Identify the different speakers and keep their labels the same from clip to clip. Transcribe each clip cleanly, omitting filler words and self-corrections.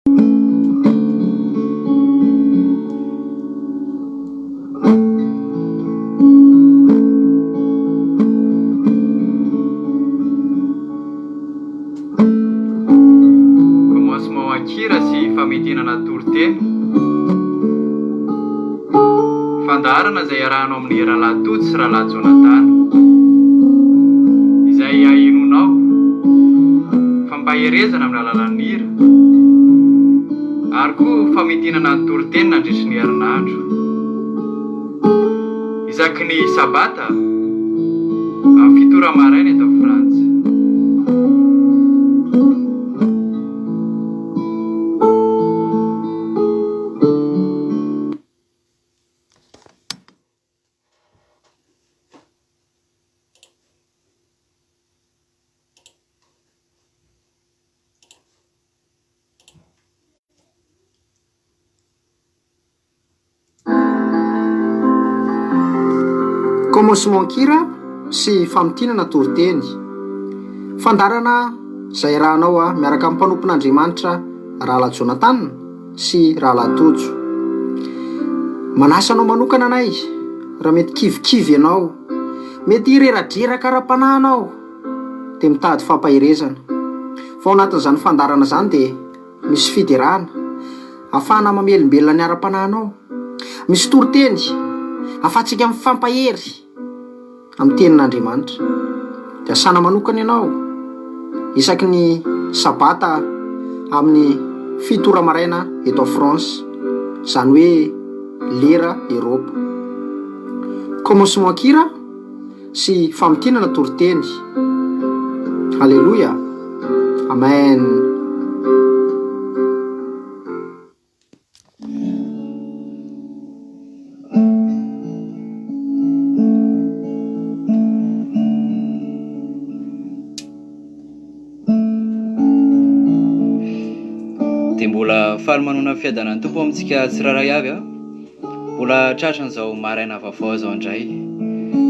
Speaker 1: Commencement an-kira sy famintinana toriteny. Fandaharana izay iarahanao amin'ny Rahalahy Tojo sy Rahalahy Jonathan. Izay ahenoanao fampaherezana amin'ny alalan'ny hira ary koa famintinana ny toriteny nandritry ny herinandro. Isaky ny Sabata, amin'ny fito ora maraina eto Frantsa.
Speaker 2: Commencement an-kira sy famintinana toriteny. Fandaharana izay iarahanao miaraka amin'ny mpanompon'Andriamanitra Rahalahy Jonathan sy Rahalahy Tojo. Manasa anao manokana anay raha mety kivikivy ianao, mety hireradreraka ara-panahy anao dia mitady fampaherezana. Fa ao anatin'izany fandaharana izany dia Misy fiderana, ahafahana mamelombelona ny ara-panahinao. Misy toriteny, ahafahantsika mifampahery amin'ny Tenin'Andriamanitra. Dia asana manokana ianao isaky ny Sabata amin'ny fito ora maraina eto France, izany hoe lera Eropa. Commencement an-kira. Sy famintinana toriteny. Aleloia. Amen.
Speaker 1: Dia mbola faly manoana ny fiadanan'ny Tompo amintsika tsirairay avy a. Mbola tratran'izao maraina vaovao izao indray.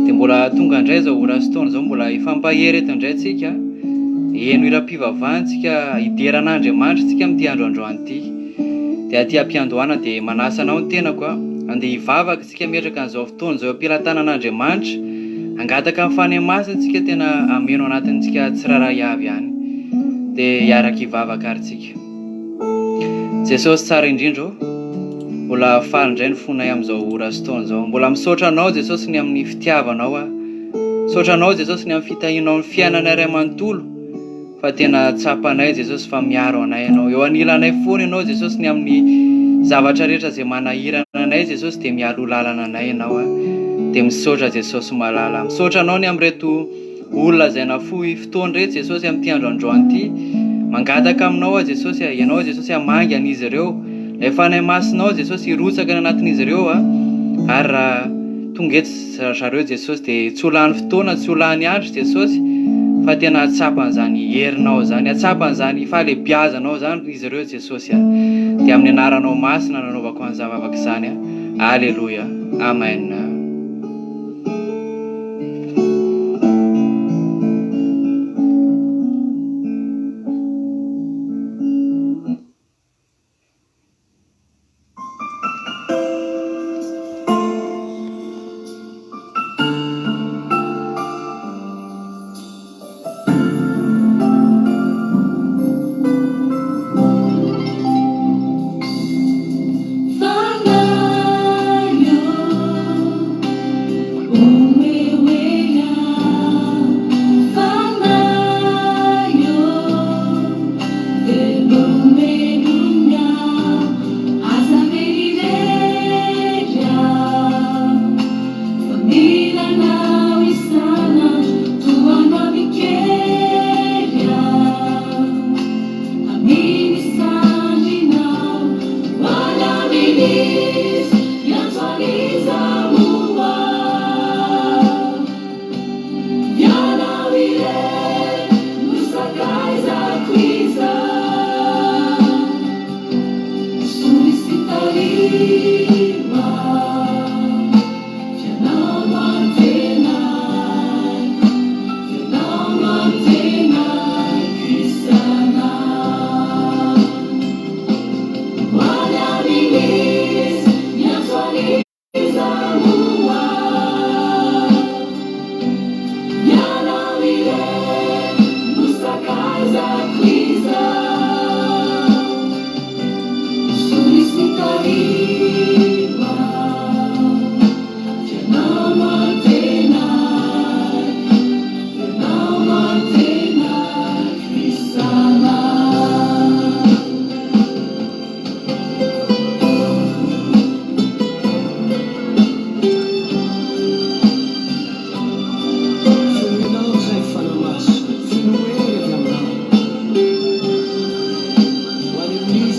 Speaker 1: Dia mbola tonga indray izao ora sy taona izao mbola hifampahery eto indray tsika. Heno hiram-pivavahana tsika, hidera an'Andriamanitra tsika amin'ity andro androany ity. Dia aty am-piandohana dia manasa anao ny tenako a, andeha hivavaka tsika hametraka an'izao fotoana izao eo am-pelatanan'Andriamanitra, hangataka ny Fanahy Masina tsika tena hameno anatintsika tsirairay avy any. Dia hiaraka hivavaka ary tsika. Jesosy tsara indrindra ô, mbola faly indray ny fonay amin'izao ora sy taona izao. Mbola misaotra Anao Jesosy ny amin'ny fitiavanao aho. Misaotra Anao Jesosy ny amin'ny fitahianao ny fiainanay iray manontolo fa tena tsapanay Jesosy fa miaro anay Ianao. Eo anilanay foana Ianao Jesosy ny amin'ny zavatra rehetra izay manahirana anay Jesosy dia mialoha lalana anay Ianao a. Dia misaotra Jesosy malala. Misaotra Anao ny amin'ireto Olona izay nafoy fotoana ireto Jesosy amin'ity andro androany ity. Mangataka aminao aho Jesosy a, Ianao Jesosy hamangy an'izy ireo. Ilay Fanahy Masinao Jesosy hirotsaka any anatin'izy ireo a. Ary raha tonga eto zareo Jesosy dia tsy ho lany fotoana, tsy ho lany andro Jesosy fa tena hahatsapa an'izany herinao izany, hahatsapa an'izany fahalehibiazanao izany izy ireo Jesosy a. Dia amin'ny anaranao masina no anaovako an'izany vavaka izany a. Aleloia. Amen.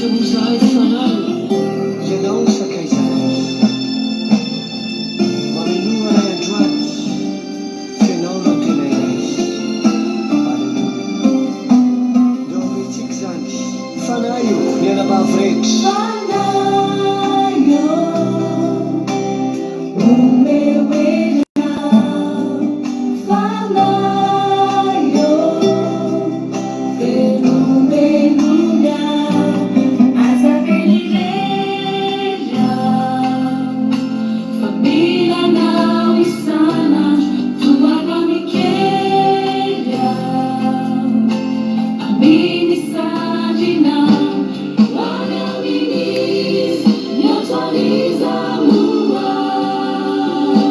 Speaker 3: Aiza moa izahay fanahy Ianao no sakaizanay Mamenoa anay androany F'ianao no antenainay Aleloia Ndao hamentsika izany Fanahy ô, ny anabavy rehetra.
Speaker 4: Fanahy ô, omeo hery aho. Fanahy ô, velombelony aho. Aza avela irery aho, fa mila anao isan'andro. Tohano mikely aho, amin'ny sandrinao. Ho any amin'iza, miantso an'iza moa aho?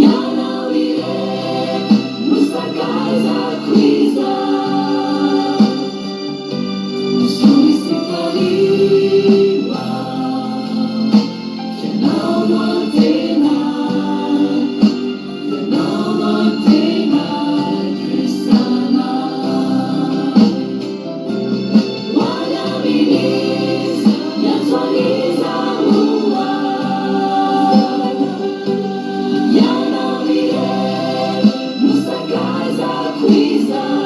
Speaker 4: Ianao irery no sakaizako izao. Zohy sy tariho aho, f'ianao no antenaiko, Ianao no antenaiko isan'andro. Ho any amin'iza, miantso an'iza moa aho? Ianao irery no sakaizako izao.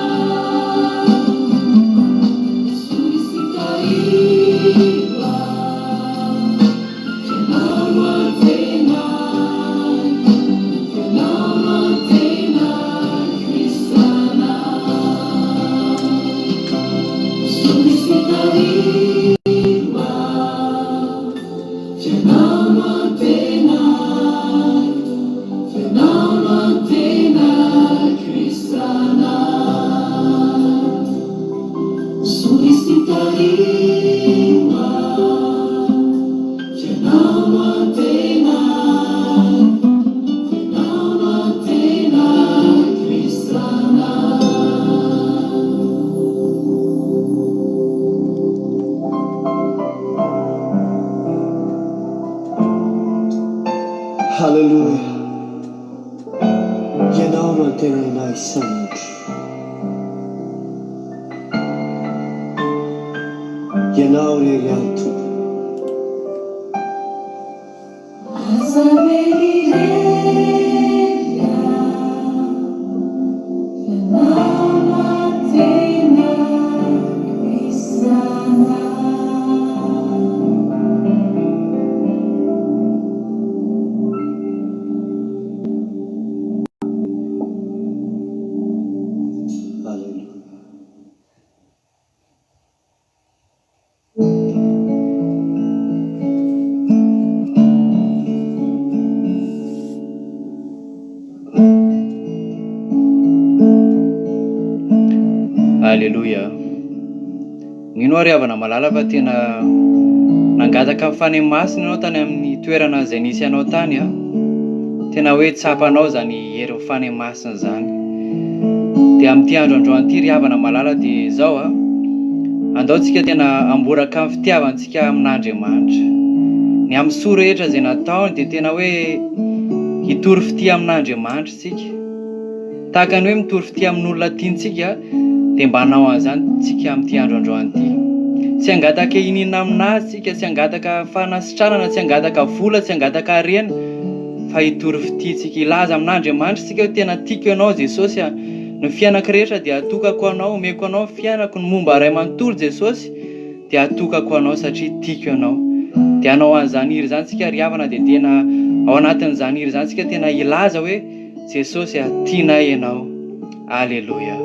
Speaker 4: Zohy sy tariho aho, f'ianao no antenaiko, Ianao no antenaiko isan'andro. Zohy sy tariho aho, f'ianao no antenaiko, Ianao no antenaiko isan'andro. Zohy sy tariho aho, f'ianao no antenaiko, Ianao no antenaiko isan'andro.
Speaker 3: Haleloia! Ianao no antenainay isan'andro. Ianao irery ihany Tompo.
Speaker 4: Aza very irery aho, f'ianao no antenaiko isan'andro.
Speaker 3: Aleloia.
Speaker 1: Aleloia. Mino aho ry havana malala fa tena nangataka ny Fanahy Masina ianao tany amin'ny toerana izay nisy anao tany an. Tena hoe tsapanao izany herin'ny Fanahy Masina izany. Dia amin'ity andro androany ity ry havana malala dia izao an, andao tsika tena hamboraka ny fitiavantsika amin'Andriamanitra. Ny amin'ny soa rehetra izay nataony dia tena hoe hitory fitia amin'Andriamanitra isika. Tahaka ny hoe mitory fitia amin'olona tiantsika dia mba hanao an'izany tsika amin'ity andro androany ity. Tsy hangataka iniana aminazy tsika, tsy hangataka fanasitranana, tsy hangataka vola, tsy hangataka harena fa hitory fitia tsika. Hilaza amin'Andriamanitra isika hoe tena tiako ianao Jesosy a! Ny fiainako rehetra dia atokako anao, omeko anao ny fiainako, ny momba ahy manontolo Jesosy dia atokako anao satria tiako ianao. Dia hanao an'izany hira izany tsika ry havana dia tena ao anatin'izany hira izany tsika tena hilaza hoe Jesosy a, tianay ianao. Aleloia.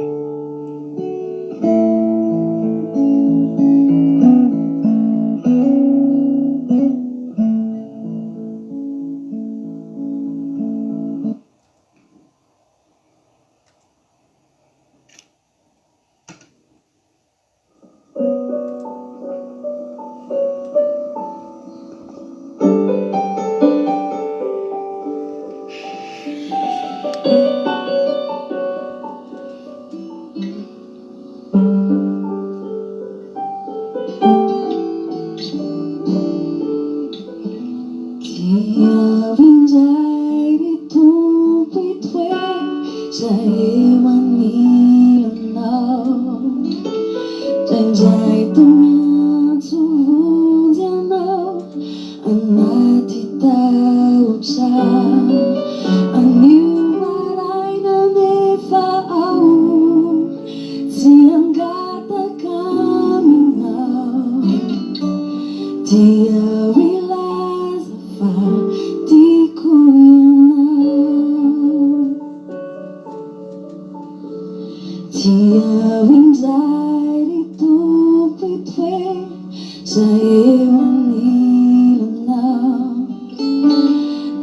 Speaker 4: Dia ho hilaza fa tiako ianao. Tiako indray ry Tompo hitoetra eo anilanao.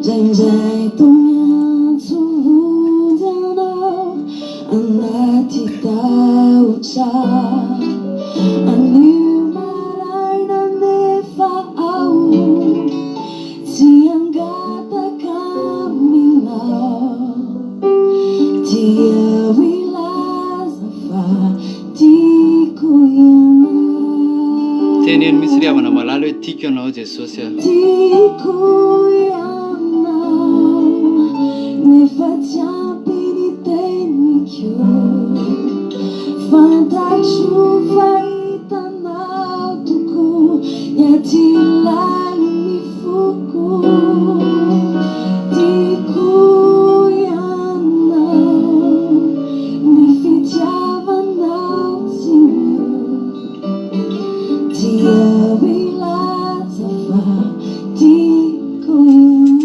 Speaker 4: Indraindray toa miantso vonjy anao anaty tahotra. Anio maraina nefa aho tsy hangataka aminao. Dia ho hilaza fa tiako ianao.
Speaker 1: Teneno mihitsy ry havana malala hoe tiako ianao Jesosy a.
Speaker 4: Tiako ianao nefa tsy ampy ny teniko. Fantatro fa hitanao tokoa ny aty lalin'ny foko. Tiako ianao, ny fitiavanao tsy miova. Dia ho hilaza fa tiako ianao.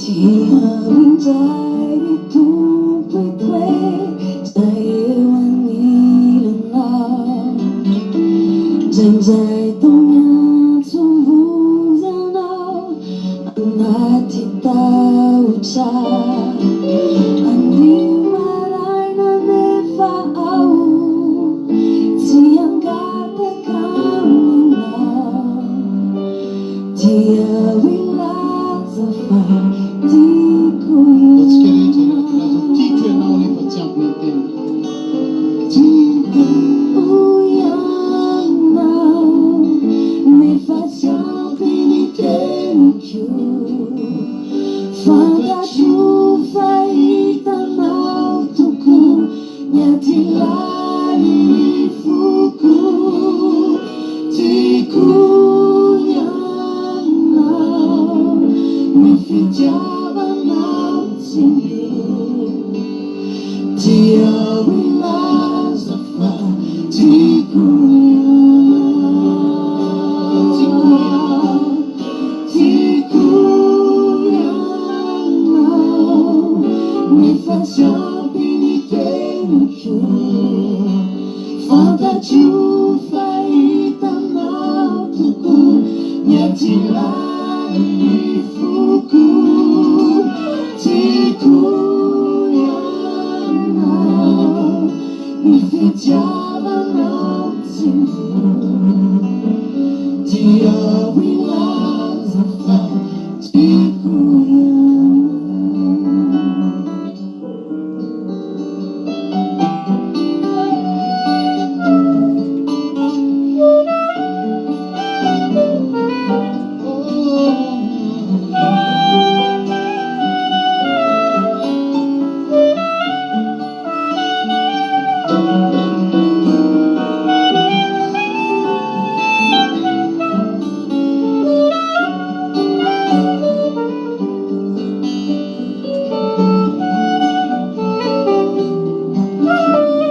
Speaker 4: Tiako indray ry Tompo hitoetra eo anilanao. Indraindray toa miantso vonjy anao anaty tahotra. Anio maraina nefa aho tsy hangataka aminao. Dia ho hilaza fa tiako
Speaker 5: Ataontsika rehetra hiara-kilaza tiako ianao nefa tsy ampy ny teniko. Tiako
Speaker 4: ianao nefa tsy ampy ny teniko. Fantatro fa hitanao tokoa ny aty lalin'ny foko. Tiako ianao, ny fitiavanao tsy miova. Dia ho hilaza fa tiako ianao. Tiako ianao, nefa tsy ampy ny teniko. Fantatro fa hitanao tokoa ny aty lalin'ny foko. Tiako ianao, ny fitiavanao tsy miova. Dia ho hilaza fa tiako ianao.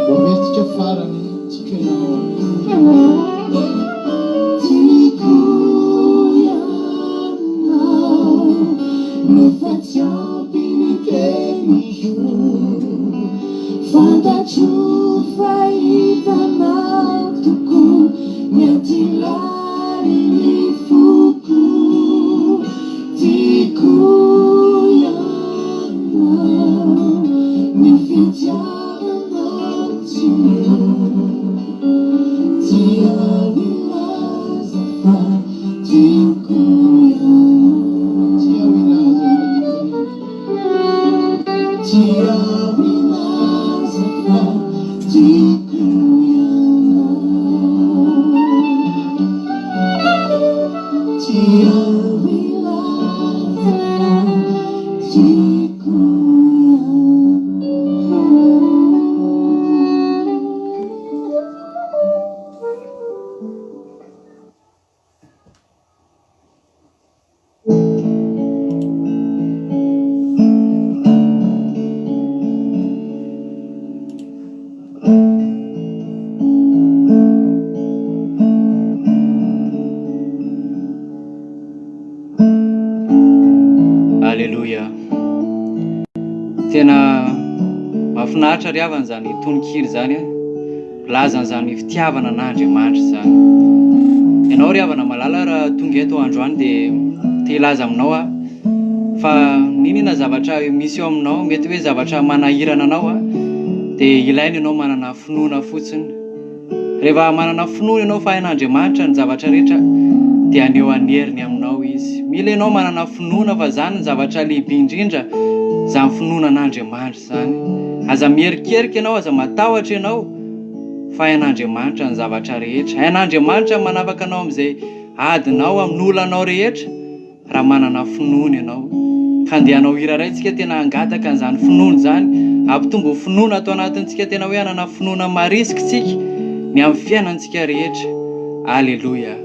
Speaker 5: Voametsika farany tiako ianao.
Speaker 4: Tiako ianao, nefa tsy ampy ny teniko. Fantatro fa hitanao tokoa ny aty lalin'ny foko. Tiako ianao, ny fitiavanao tsy miova.
Speaker 1: Mahafinaritra ry havana izany tononkira izany a. Milaza an'izany fitiavana an'Andriamanitra izany. Ianao ry havana malala raha tonga eto androany dia te hilaza aminao aho fa n'inona zavatra misy eo aminao, mety hoe zavatra manahirana anao a, dia ilaina ianao manana finoana fotsiny. Rehefa manana finoana ianao fa hain'Andriamanitra ny zavatra rehetra dia haneho ny heriny aminao Izy. Mila ianao manana finoana fa izany ny zavatra lehibe indrindra, izany finoana an'Andriamanitra izany. Aza miherikerika ianao, aza matahotra ianao fa hain'Andriamanitra ny zavatra rehetra. Hain'Andriamanitra ny manafaka anao amin'izay adinao, amin'ny olanao rehetra. Raha manana finoana ianao. Ka andeha hanao hira iray tsika tena hangataka an'izany finoana izany, hampitombo finoana ato anatintsika tena hoe hanana finoana marisika tsika ny amin'ny fiainantsika rehetra. Aleloia.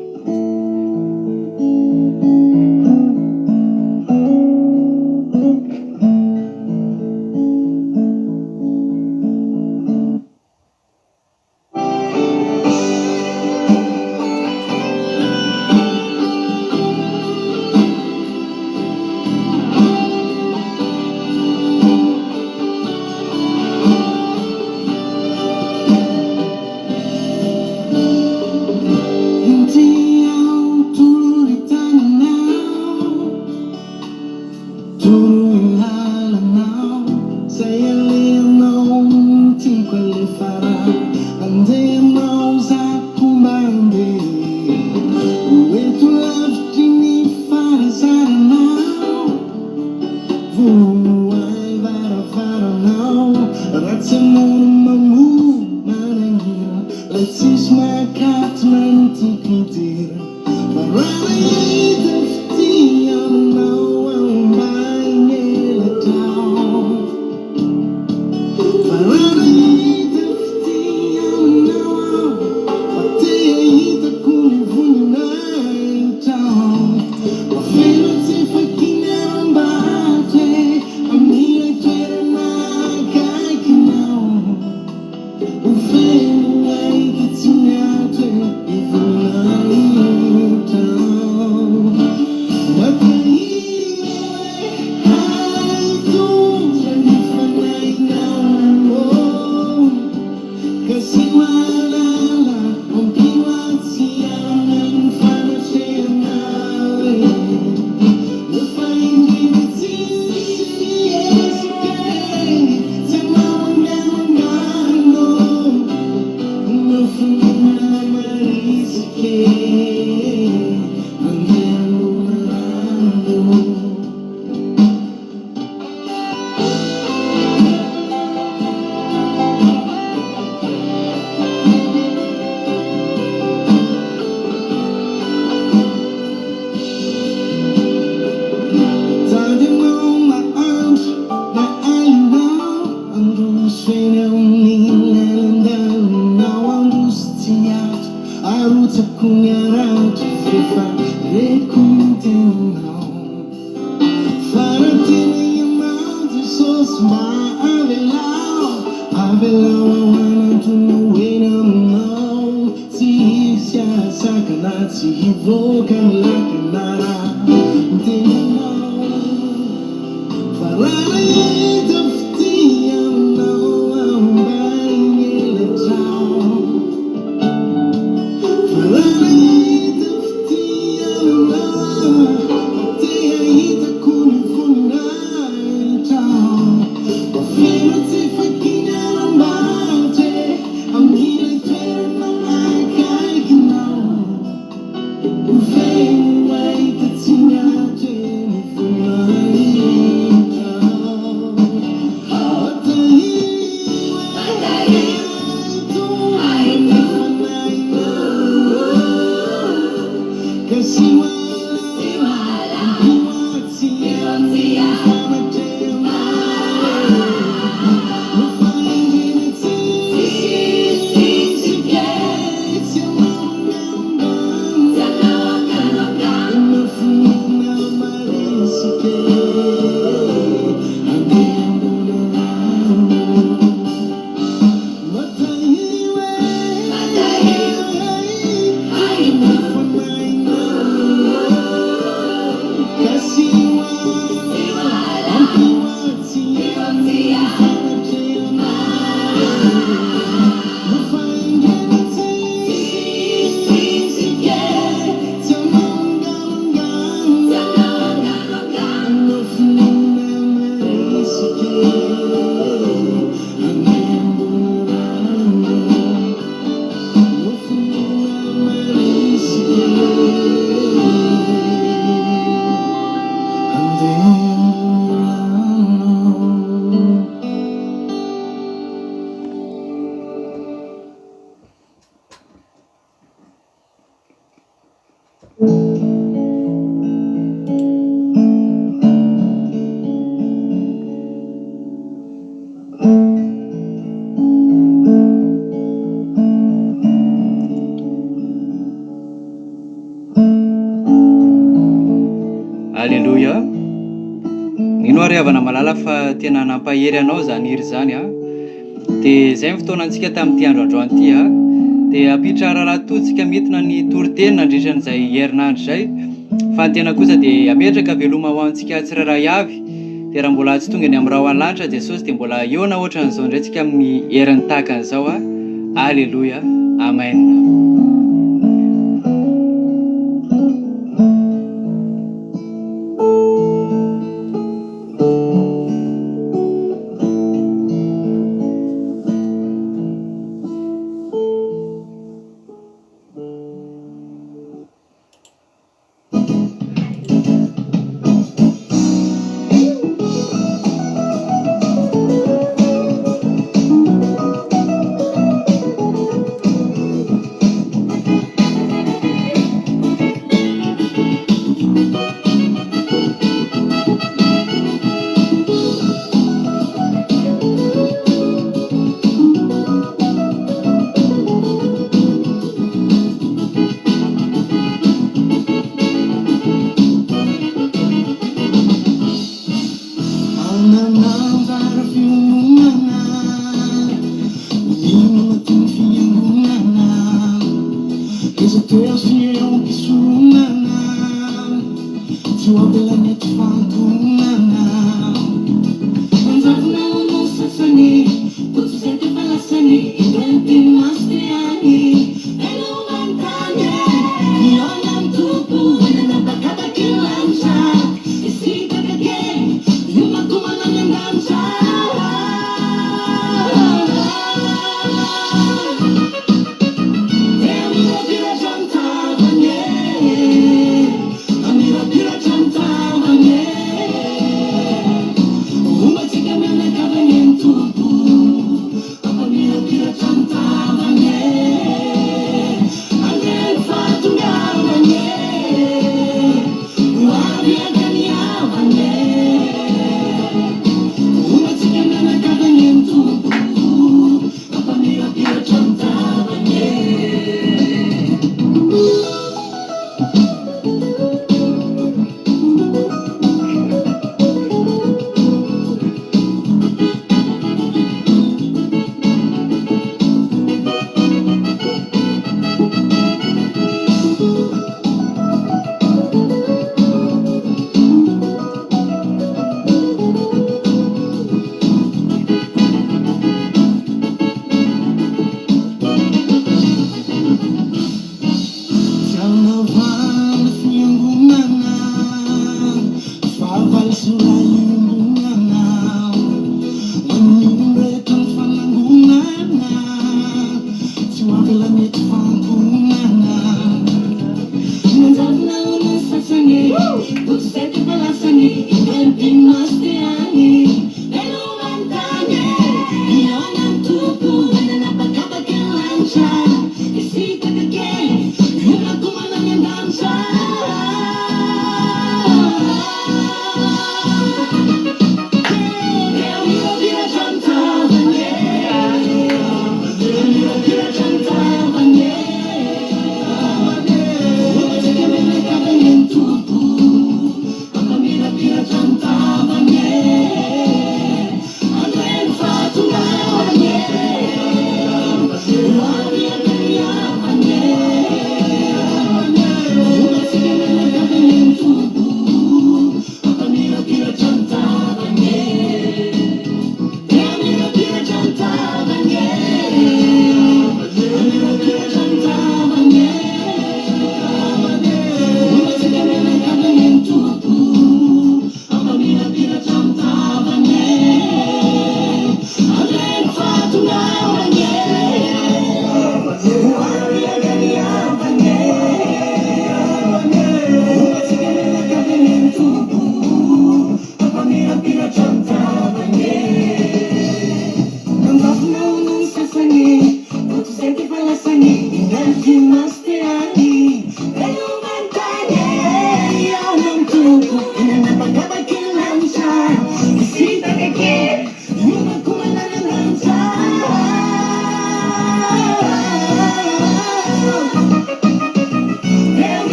Speaker 4: Inty aho tolory tananao. Toroy lalanao zay alehanao tiako alefa raha andeha ianao za ko mba andeha ho eto lavitry ny fahazaranao vohay varavaranao raha tsy ianao no mamoha manaingira lay tsisy mahakatona ny tiako hidirana. Fa raha nahita fitia aminao aho mba hielatrao. Fa raha nahita fitia aminao aho fa te hahitako ny voninahitrao. Fa feno tsy fakiana haram-bato e amin'ilay toerana akaikinao. Ho feno ahita tsy miato e ny voninahitrao. Makahiry e hitondra ny fanahinao ô. Ka tsy mahalala ampio aho tsy hiala ny fanatrehanao e. Nefa indrindra tsisy fihetsika e, tsy anao anganongano. Omeo finoana marisika e, andeha loharano. Mitady anao na andro na alina Handroso eny amin'ny lalan-dalinao Handroso tsy hiato Arotsako ny harato F'efa reko ny teninao Fa raha tena ianao Jesosy mba avelao Avelao aho hanantona ho eny aminao Tsy hisy hahasakana tsy hivoaka ny lakana raha miteny anao Fa raha nahita fitia aminao aho mba hielatrao Fa raha nahita fitia aminao aho fa te hahitako ny voninahitrao Mba feno tsy fakiana haram-bato e Amin'ilay toerana akaikinao Ho feno mahita tsy miato e.
Speaker 1: Aleloia! Mino aho ry havana malala fa tena nampahery anao izany hira izany an! Dia izay ny fotoanantsika tamin'ity andro androany ity an! Dia hampiditra rahalahy toa tsika midina ny toriteny nandritra an'izay herinandro izay fa ny tena kosa dia hametraka veloma ho antsika tsirairay avy. Dia raha mbola tsy tonga eny amin'ny rahona lanitra Jesosy dia mbola hihaona ohatran'izao indray tsika amin'ny heriny tahaka an'izao a! Aleloia! Amen!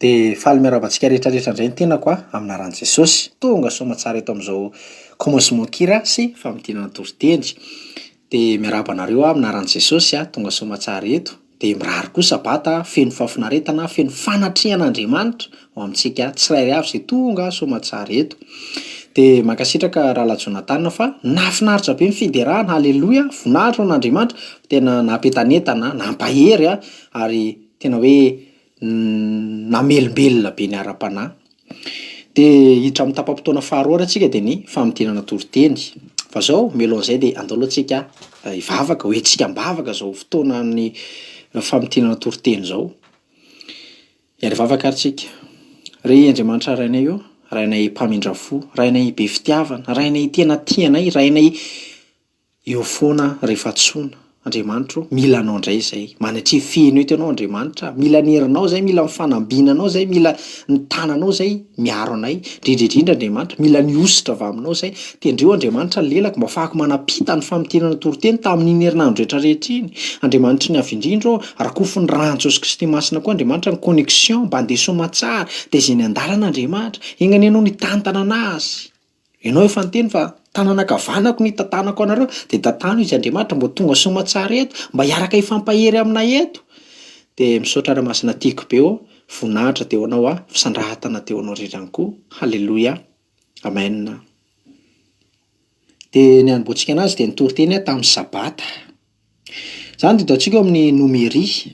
Speaker 2: Dia faly miarahaba antsika rehetra rehetra indray ny tenako a, amin'ny anaran'i Jesosy. Tonga soamatsara eto amin'izao commencement-kira sy famintinana toriteny. Dia miarahaba anareo aho amin'ny anaran'i Jesosy a, tonga soamatsara eto. Dia mirary koa sabata feno fahafinaretana, feno fanatrehan'Andriamanitra ho amintsika tsirairay avy izay tonga soamatsara eto. Dia mankasitraka Rahalahy Jonathan fa nahafinaritra be ny fiderana, haleloia, voninahitra ho an'Andriamanitra, tena nampientanentana, nampahery ary tena hoe namelombelona be ny ara-panahy. Dia hiditra amin'ny tapa-potoana faharoa ary isika dia ny famintinana toriteny. Fa izao, mialohan'izay dia andao aloha tsika hivavaka, ho entintsika am-bavaka izao fotoanan'ny famintinana toriteny izao. Hiara-hivavaka ary tsika. Ry Andriamanitra Rainay ô, Rainay mpamindra fo, Rainay be fitiavana, Rainay tena tia anay, Rainay Eo foana rehefa antsoina. Andriamanitra o, mila Anao indray izay. Manatreha feno eto Ianao Andriamanitra. Mila ny herinao izay, mila ny fanambinanao izay, mila ny tananao izay miaro anay. Indrindra indrindra Andriamanitra, mila ny hosotra avy Aminao izay. Tendreo Andriamanitra ny lelako mba afahako manampita ny famintinana toriteny tamin'iny herinandro rehetra rehetra iny. Andriamanitry ny Avo Indrindra ô, rakofin'ny ràn'i Jesosy Kristy Masina koa Andriamanitra ny connexion mba handeha soamatsara dia izay ny andalana Andriamanitra. Enga anie Ianao no hitantana anazy. Ianao efa niteny fa tanana ankavanako no hitantanako anareo, dia tantano izy Andriamanitra mba ho tonga soamatsara eto, mba hiaraka hifampahery aminay eto. Dia misaotra Ray Masina tiako be ô, voninahitra dia ho anao aho, fisandratana dia ho anao irery ihany koa, haleloia, amen. Dia ny hanombohantsika anazy dia nitory teny aho tamin'ny sabata. Izany dia hitantsika ao amin'ny Nomeria.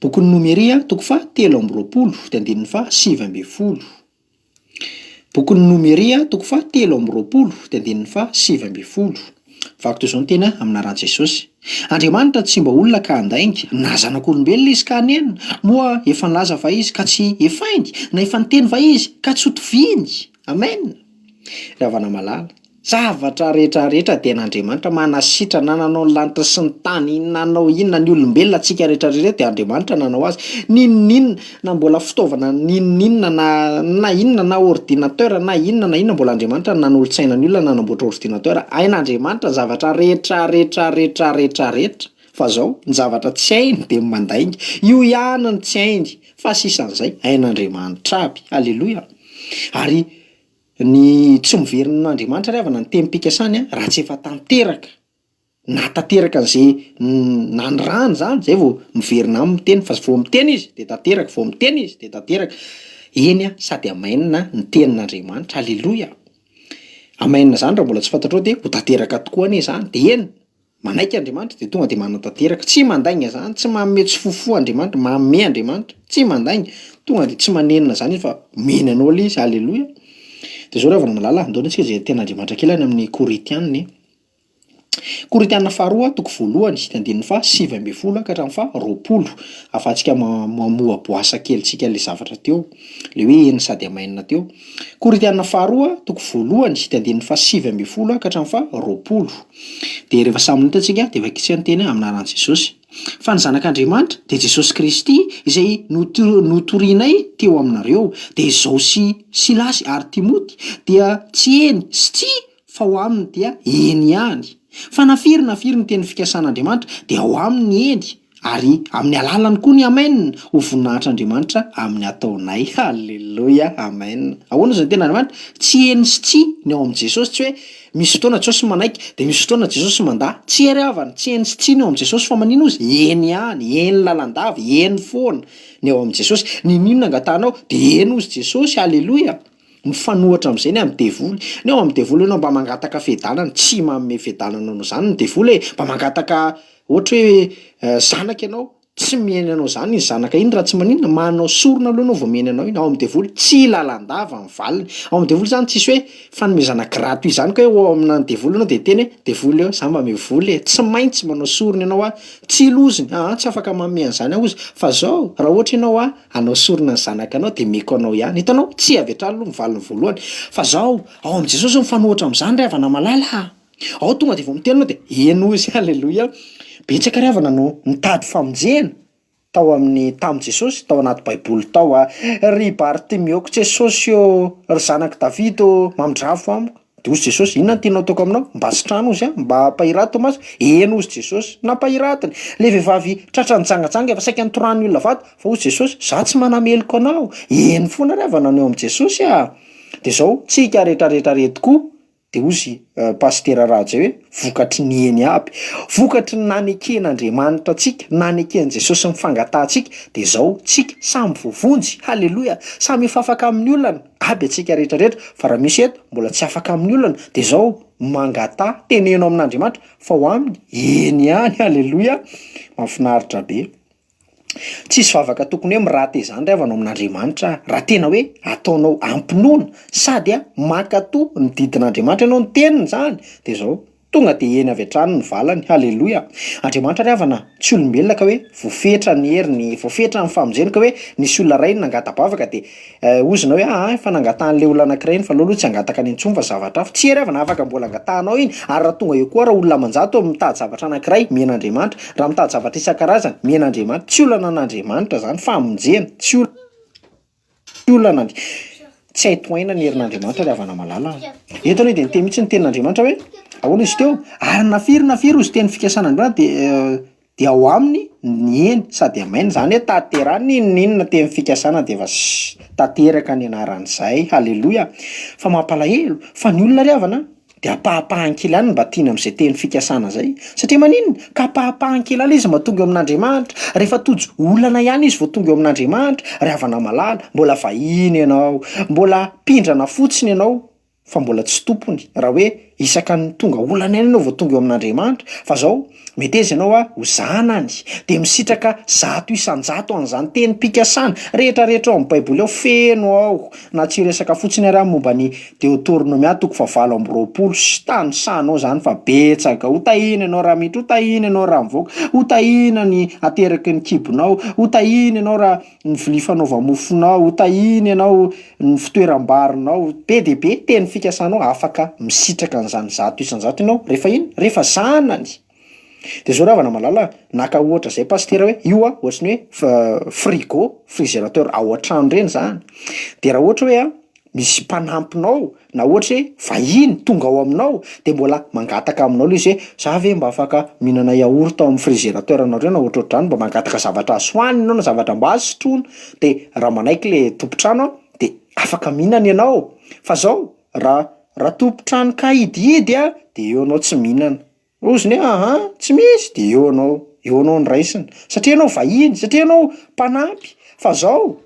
Speaker 2: Bokin'ny Nomeria toko faha 23 dia andininy faha 19. Bokin'ny Nomeria, toko faha 23, dia andininy faha 19. Vaky toy izao ny teny amin'ny anaran'i Jesosy, Andriamanitra tsy mba olona ka handainga, na zanak'olombelona Izy ka hanenina. Moa efa nilaza va Izy ka tsy hefainy? Na efa niteny va Izy ka tsy hotoviany? Amen! Ry havana malala. Zavatra rehetra rehetra dia an'Andriamanitra, manasitrana, nanao ny lanitra sy ny tany, nanao inona, ny olombelona, antsika rehetra rehetra dia Andriamanitra nanao azy, n'inon'inona, na mbola fitaovana n'inon'inona na na inona na ordinateur na inona na inona mbola Andriamanitra no nanolo-tsaina ny olona nanamboatra ordinateur, hain'Andriamanitra ny zavatra rehetra rehetra rehetra rehetra rehetra, fa zao, ny zavatra tsy hainy dia ny mandainga, io ihany no tsy hainy, fa sisan'izay hain'Andriamanitra aby, aleloia, ary. Ny tsy miverina amin'Andriamanitra ry havana ny tenim-pikasany raha tsy efa tanteraka, nahatanteraka an'izay nanirahany izany, izay vao miverina aminy miteny fa vao miteny izy dia tanteraka, vao miteny izy dia tanteraka. Eny an, sady amen ny tenin'Andriamanitra, aleloia! Amen izany raha mbola tsy fantatrao dia ho tanteraka tokoa anie izany, dia eny. Manaiky Andriamanitra dia tonga dia manatanteraka, tsy mandainga zany, tsy manome tsy fofoa Andriamanitra, manome Andriamanitra, tsy mandainga, tonga dia tsy manenina zany izy fa omeny anao ilay izy, aleloia. Dia zao ry havana malala, andao anie tsika hijery tenin'Andriamanitra kely any amin'ny Korintiana e. Korintiana faharoa toko voalohany dia andininy faha 19 ka hatramin'ny faha 20, ahafahantsika mamoaboasa kely tsika ilay zavatra teo, ilay hoe eny sady amainina teo. Korintiana faharoa toko voalohany dia andininy faha 19 ka hatramin'ny faha 20. Dia rehefa samy nahita isika dia vakintsika ny teny amin'ny anaran'i Jesosy. Fa ny Zanak'Andriamanitra, dia Jesosy Kristy, izay notorianay teo aminareo, dia izao sy Silasy ary Timoty, dia tsy eny sy tsia fa ho aminy dia eny ihany. Fa na firy na firy ny teny fikasan'Andriamanitra, dia ao aminy ny eny, ary amin'ny alalany koa ny amen, ho voninahitr'Andriamanitra amin'ny ataonay. Haleloia! Amen! Ahoana izany tenin'Andriamanitra? Tsy eny sy tsia ny ao amin'i Jesosy, tsy hoe misy fotoana Jesosy manaiky, dia misy fotoana Jesosy mandà. Tsia ry havana, tsy eny sy tsia ny ao amin'i Jesosy, fa manino Izy? Eny ihany, eny lalandava, eny foana ny ao amin'i Jesosy. N'inon'inona angatahanao, dia eny hozy Jesosy, haleloia! Mifanohitra amin'izay ny amin'ny devoly. Ny ao amin'ny devoly ianao mba mangataka fiadanana, tsy manome fiadanana anao izany ny devoly e! Mba mangataka ohatra hoe zanaka ianao, tsy omeny anao izany iny zanaka iny raha tsy maninona, manao sorona aloha ianao vao omeny anao iny. Ao amin'ny devoly tsy lalandava ny valiny. Ao amin'ny devoly izany tsisy hoe fanomezana gratuit izany ka hoe ao amina devoly ianao dia hiteny hoe devoly ô za mba omeo vola e! Tsy maintsy manao sorona ianao a! Tsy loziny, aa tsy afaka manome an'izany aho ozy. Fa zao, raha ohatra ianao a Hanao sorona ny zanakanao dia meko anao ihany. Hitanao? Tsia avy hatrany aloha ny valiny voalohany. Fa zao, ao amin'i Jesosy mifanohitra amin'izany ry havana malala a! Ao tonga dia vao miteny ianao dia heno izy, aleloia. Betsaka ry havana no nitady famonjena tao amin'ny tamin'i Jesosy, tao anaty baiboly tao a! Ry Bartimeoko, Jesosy ô, ry zanak'i Davida ô, mamindrafo amiko. De hozy Jesosy, inona no tianao ataoko aminao? Mba sitrano hozy aho, mba ampahirato Tomasy. Eny hozy Jesosy, nampahiratiny. Le vehivavy tratra nijangajanga efa saika nitorahan'ny olona vato, fa hozy Jesosy, za tsy manameloka anao. Eny foana ry havana no eo amin'i Jesosy ah. De zao, tsika retraretra reto koa, De hozy Pasitera Raja hoe, vokatry ny eny aby, vokatry ny naneken'Andriamanitra antsika, naneken'i Jesosy ny fangatahantsika, de zao tsika samy voavonjy, haleloia, samy efa afaka amin'ny olana aby antsika rehetra rehetra, fa raha misy eto mbola tsy afaka amin'ny olana de zao mangataha, teneno amin'Andriamanitra fa ho aminy eny ihany, haleloia, mahafinaritra be. Tsisy vavaka tokony hoe mi-rater izany ry havana ao amin'Andriamanitra raha tena hoe ataonao am-pinoana sady mankatò ny didin'Andriamanitra ianao, ny teniny izany de zao, tonga de eny avy hatrany ny valany, haleloia! Andriamanitra ry havana tsy olombelona ka hoe voafetra ny heriny, voafetra ny famonjeny ka hoe nisy olona iray nangata-bavaka de Ozona hoe aa efa nangatahan'ilay olona anankiray iny fa aleo aloha tsy hangataka any intsony fa zavatra hafa. Tsia ry havana afaka mbola angatahanao iny ary raha tonga eo koa raha olona aman-jato mitady zavatra anankiray mihena Andriamanitra, raha mitady zavatra isan-karazany mihena Andriamanitra, tsy olana an'Andriamanitra zany famonjena, tsy olana Andri-, tsy hay tohaina ny herin'Andriamanitra ry havana malala a. Eto anie de niteny mihitsy ny tenin'Andriamanitra hoe ahoana izy teo? Ary na firy na firy ozy teny fikasan'Andriamanitra de Dia ao aminy ny eny sady amen zany hoe tanterahina n'inon'inona teny fikasana dia efa tanteraka ny anaran'izay haleloia fa mampalahelo fa ny olona ry havana dia ampahapahany kely ihany no mba tiany amin'izay teny fikasana zay satria maninona ka ampahapahany kely ihany izy mba tonga eo amin'Andriamanitra rehefa tojo olana ihany izy vao tonga eo amin'Andriamanitra ry havana malala mbola vahiny ianao mbola mpindrana fotsiny ianao fa mbola tsy tompony raha hoe isaka ny tonga olana ihany ianao vao tonga eo amin'Andriamanitra fa zao meteza ianao a ho zanany de misitraka 100% an'izany tenim-pikasana rehetra rehetra ao amin'ny baiboly ao feno ao na tsy hiresaka fotsiny ary aho momba ny Deotornomia toko faha 28 sy tanisanao zany fa betsaka ho tahiana ianao raha miditra ho tahiana ianao raha mivoaka ho tahiana ny ateraky ny kibonao ho tahiana ianao raha ny vilia fanaova-mofonao, ho tahiana ianao, ny fitoeram-barinao, be dia be teny fikasanao, afaka misitraka an'izany 100% ianao rehefa inona? Rehefa zanany. De zao ry havana malala a, naka ohatra zay pasitera hoe io a ohatry ny hoe frigo, frigérateur ao an-trano reny zany, de raha ohatra hoe a misy mpanampinao na ohatra hoe vahiny tonga ao aminao de mbola mangataka aminao le izy hoe za ve mba afaka mihinana yaourt ao amin'ny frigérateur nareo na ohatrohatr'izany mba mangataka zavatra azo hohanina ianao na zavatra mba azo sotroina de raha manaiky le tompon-trano an de afaka mihinana ianao fa zao raha raha tompon-trano kahidihidy an de eo ianao tsy mihinana, ozony hoe aha tsy misy de eo ianao, eo ianao no raisina satria ianao vahiny satria ianao mpanampy fa zao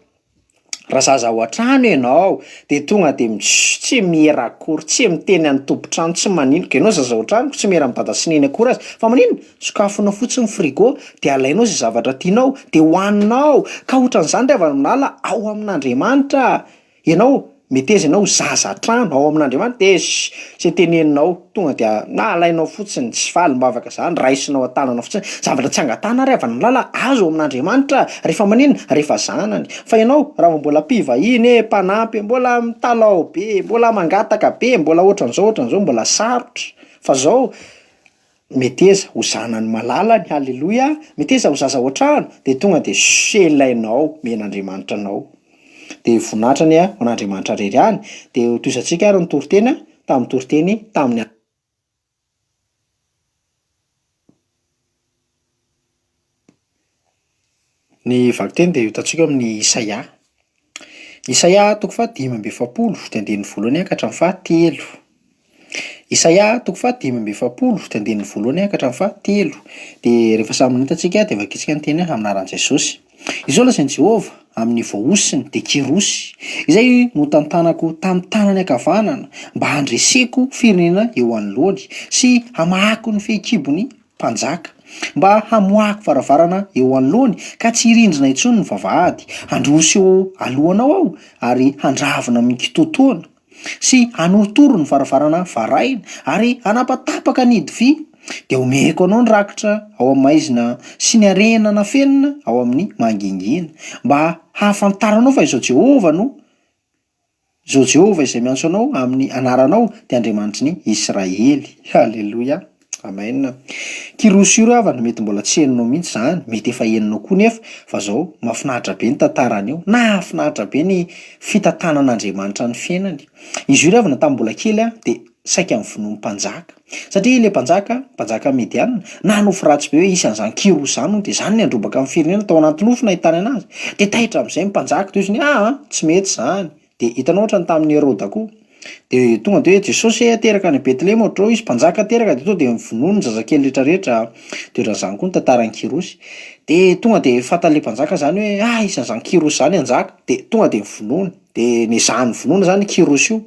Speaker 2: Raha zaza ao an-trano ianao de tonga de mi-, tsy miera akory, tsy miteny an'ny tompon-trano, tsy maninona, ka ianao zaza ao an-trano tsy miera amin'i dada sy neny akory aza, fa maninona? Sokafinao fotsiny ny frigo de alainao zay zavatra tianao de hohaninao, ka otran'izany ry havana malala ao amin'Andriamanitra ianao, meteza ianao ho zaza an-trano ao amin'Andriamanitra de zay teneninao tonga de na alainao fotsiny, tsy valim-bavaka zany, raisinao an-tanana fotsiny, zavatra tsy angatahana ary havana malala azo ao amin'Andriamanitra rehefa maninona? Rehefa zanany, fa ianao raha vao mbola mpivahiny e, mpanampy e, mbola mitalaho be, mbola mangataka be, mbola ohatran'izao ohatran'izao, mbola sarotra, fa zao meteza ho zanany malalany, haleloia, meteza ho zaza ao an-trano de tonga de selainao, omen'Andriamanitra anao, de voninahitra anie ho an'Andriamanitra irery ihany, de hotohizantsika ary ny toriteny tamin'ny toriteny tamin'ny. Ny vakiteny dia hitantsika ao amin'ny Isaia. Isaia toko faha-45 dia andininy voalohany ka hatramin'ny fahatelo. Isaia toko faha-45 dia andininy voalohany ka hatramin'ny fahatelo. Dia rehefa samy nahita isika dia vakintsika ny teny amin'ny anaran'i Jesosy. Izao lazain'i Jehovah amin'ny voahosony, dia Kyrosy, izay notantanako tamin'ny tanany ankavanana mba handreseko firenena eo anoloany sy hamahako ny fehikibony mpanjaka, mba hamoahako varavarana eo anoloany ka tsy hirindrina intsony ny vavahady. Handroso eo alohanao aho ary handravona amin'ny kitoatoana, sy hanorotoro ny varavarana varahina, ary hanapatapaka ny hidy vy. Dia homeko anao ny rakitra ao amin'ny maizina sy ny harena nafenina ao amin'ny mangingina, mba hahafantaranao fa Izaho Jehovah no Izao Jehovah izay miantso anao amin'ny anaranao dia Andriamanitry ny Israely. Haleloia. Amen. Kyrosy io ry havana, mety mbola tsy henonao mihitsy izany, mety efa henonao koa nefa, fa zao, mahafinaritra be ny tantarany io, nahafinaritra be ny fitantanan'Andriamanitra ny fiainany. Izy io ry havana tamin'ny mbola kely aho dia. saika novonoin'ny mpanjaka. Satria ilay mpanjaka, mpanjaka Mediana, nanofy ratsy be hoe hisy an'izany Kyrosy izany hono, dia izany ny handrobaka ny firenena tao anaty nofy nahitany an'azy. Dia taitra amin'izay ny mpanjaka, dia hoy izy hoe aa, tsy mety izany. Dia hitanao ohatran'ny tamin'i Heroda koa. Dia tonga dia hoe Jesosy teraka any Betlehema ohatr'izao izy mpanjaka teraka dia tonga dia novonoiny ny zazakely rehetrarehetra. Dia ohatran'izany koa ny tantaran'i Kyrosy. Dia tonga dia fantan'ilay mpanjaka izany hoe ah iza izany Kyrosy izany hanjaka, dia tonga dia novonoiny. Dia nezahany vonoina izany i Kyrosy io.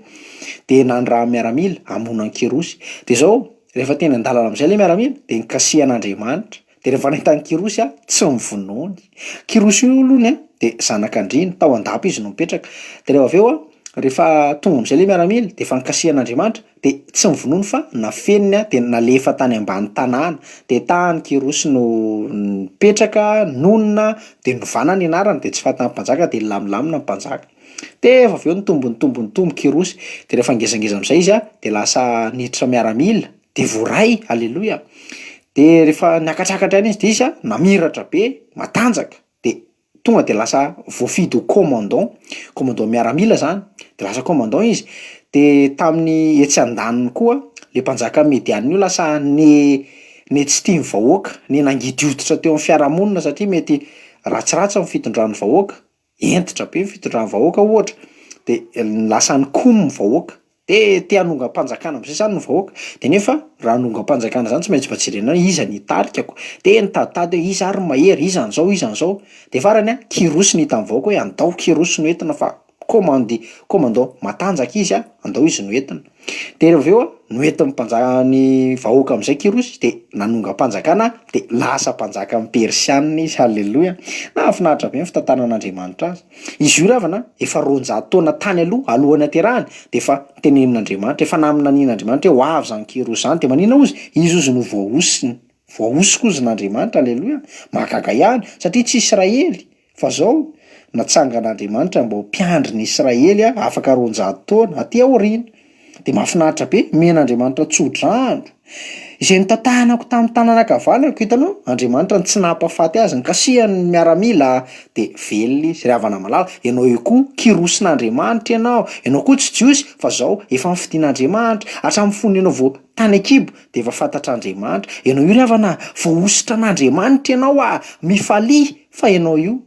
Speaker 2: Dia nanirahany miaramila hamono an'i Kyrosy. Dia izao, rehefa teny an-dalana amin'izay ilay miaramila dia nikasihan'Andriamanitra. Dia rehefa nahita an'i Kyrosy aho, tsy novonoiny. Kyrosy io alohany an, dia zanak'andriana, tao an-dapa izy no nipetraka. Dia rehefa avy eo an, rehefa tonga amin'izay ilay miaramila, dia efa nikasihan'Andriamanitra, dia tsy novonoiny fa nafeniny an, dia nalefa tany ambany tanàna. Dia tany Kyrosy no nipetraka, nonina, dia novana ny anarany, dia tsy fatan'ny mpanjaka, dia nilamindamina ny mpanjaka. Dia rehefa avy eo nitombo nitombo nitombo Kyrosy, dia rehefa ngezangeza amin'izay izy an, dia lasa niditra miaramila, Dia voaray, aleloia. Dia rehefa niakatrakatra ihany izy dia izy an, namiratra be, matanjaka, dia tonga dia lasa voafidy ho commandant, commandant miaramila zany, de lasa commandant izy, de tamin'ny etsy andaniny koa le mpanjaka medianina io lasa ne ne tsy tian'ny vahoaka, ne nangidy hoditra teo amin'ny fiarahamonina satria mety ratsiratsy ny fitondran'ny vahoaka, Hentitra be ny fitondran'ny vahoaka ohatra de lasa nikomy ny vahoaka de te hanongam-panjakana am'zay zany ny vahoaka de nefa raha hanongam-panjakana zany tsy maintsy mba jerena hoe iza ny hitarika ko, de nitaditady hoe iza ary ny mahery, iza an'zao, iza an'zao, de farany a Kyrosy no hitan'ny vahoaka hoe andao Kyrosy no entina fa commande commandant matanjaka izy a, andao izy no entina. De rehefa avy eo a, noentin'ny mpanjaka ny vahoaka am'zay Kyrosy de nanongam-panjakana de lasa mpanjakan'ny Persianina izy, haleloia! Nahafinaritra be ny fitantanan'Andriamanitra azy. Izy io ry havana efa 200 taona tany aloha, alohan'ny haterahany de efa notenenin'Andriamanitra, efa naminanian'Andriamanitra hoe ho avy zany Kyrosy zany, de maninona hozy? Izy hozy no voahosony, voahosoko hozy n'Andriamanitra, aleloia! Mahagaga ihany satria tsy Israely Fa zao, natsangan'Andriamanitra mba ho mpiandry ny Israely afaka 200 taona aty aoriana. Dia mahafinaritra be, omen'Andriamanitra tso-drano. Izay notantanako tamin'ny tanana ankavanako, hitanao? Andriamanitra no tsy nampahafaty azy, nikasihany ny miaramila dia velona izy. Ry havana malala, ianao io koa kirosin'Andriamanitra ianao, ianao koa tsy Jiosy fa zao efa nofidin'Andriamanitra, hatramin'ny fony ianao vao tany an-kibo dia efa fantatr'Andriamanitra. Ianao io ry havana, voahosotra an'Andriamanitra ianao a! Mifalia! Fa ianao io,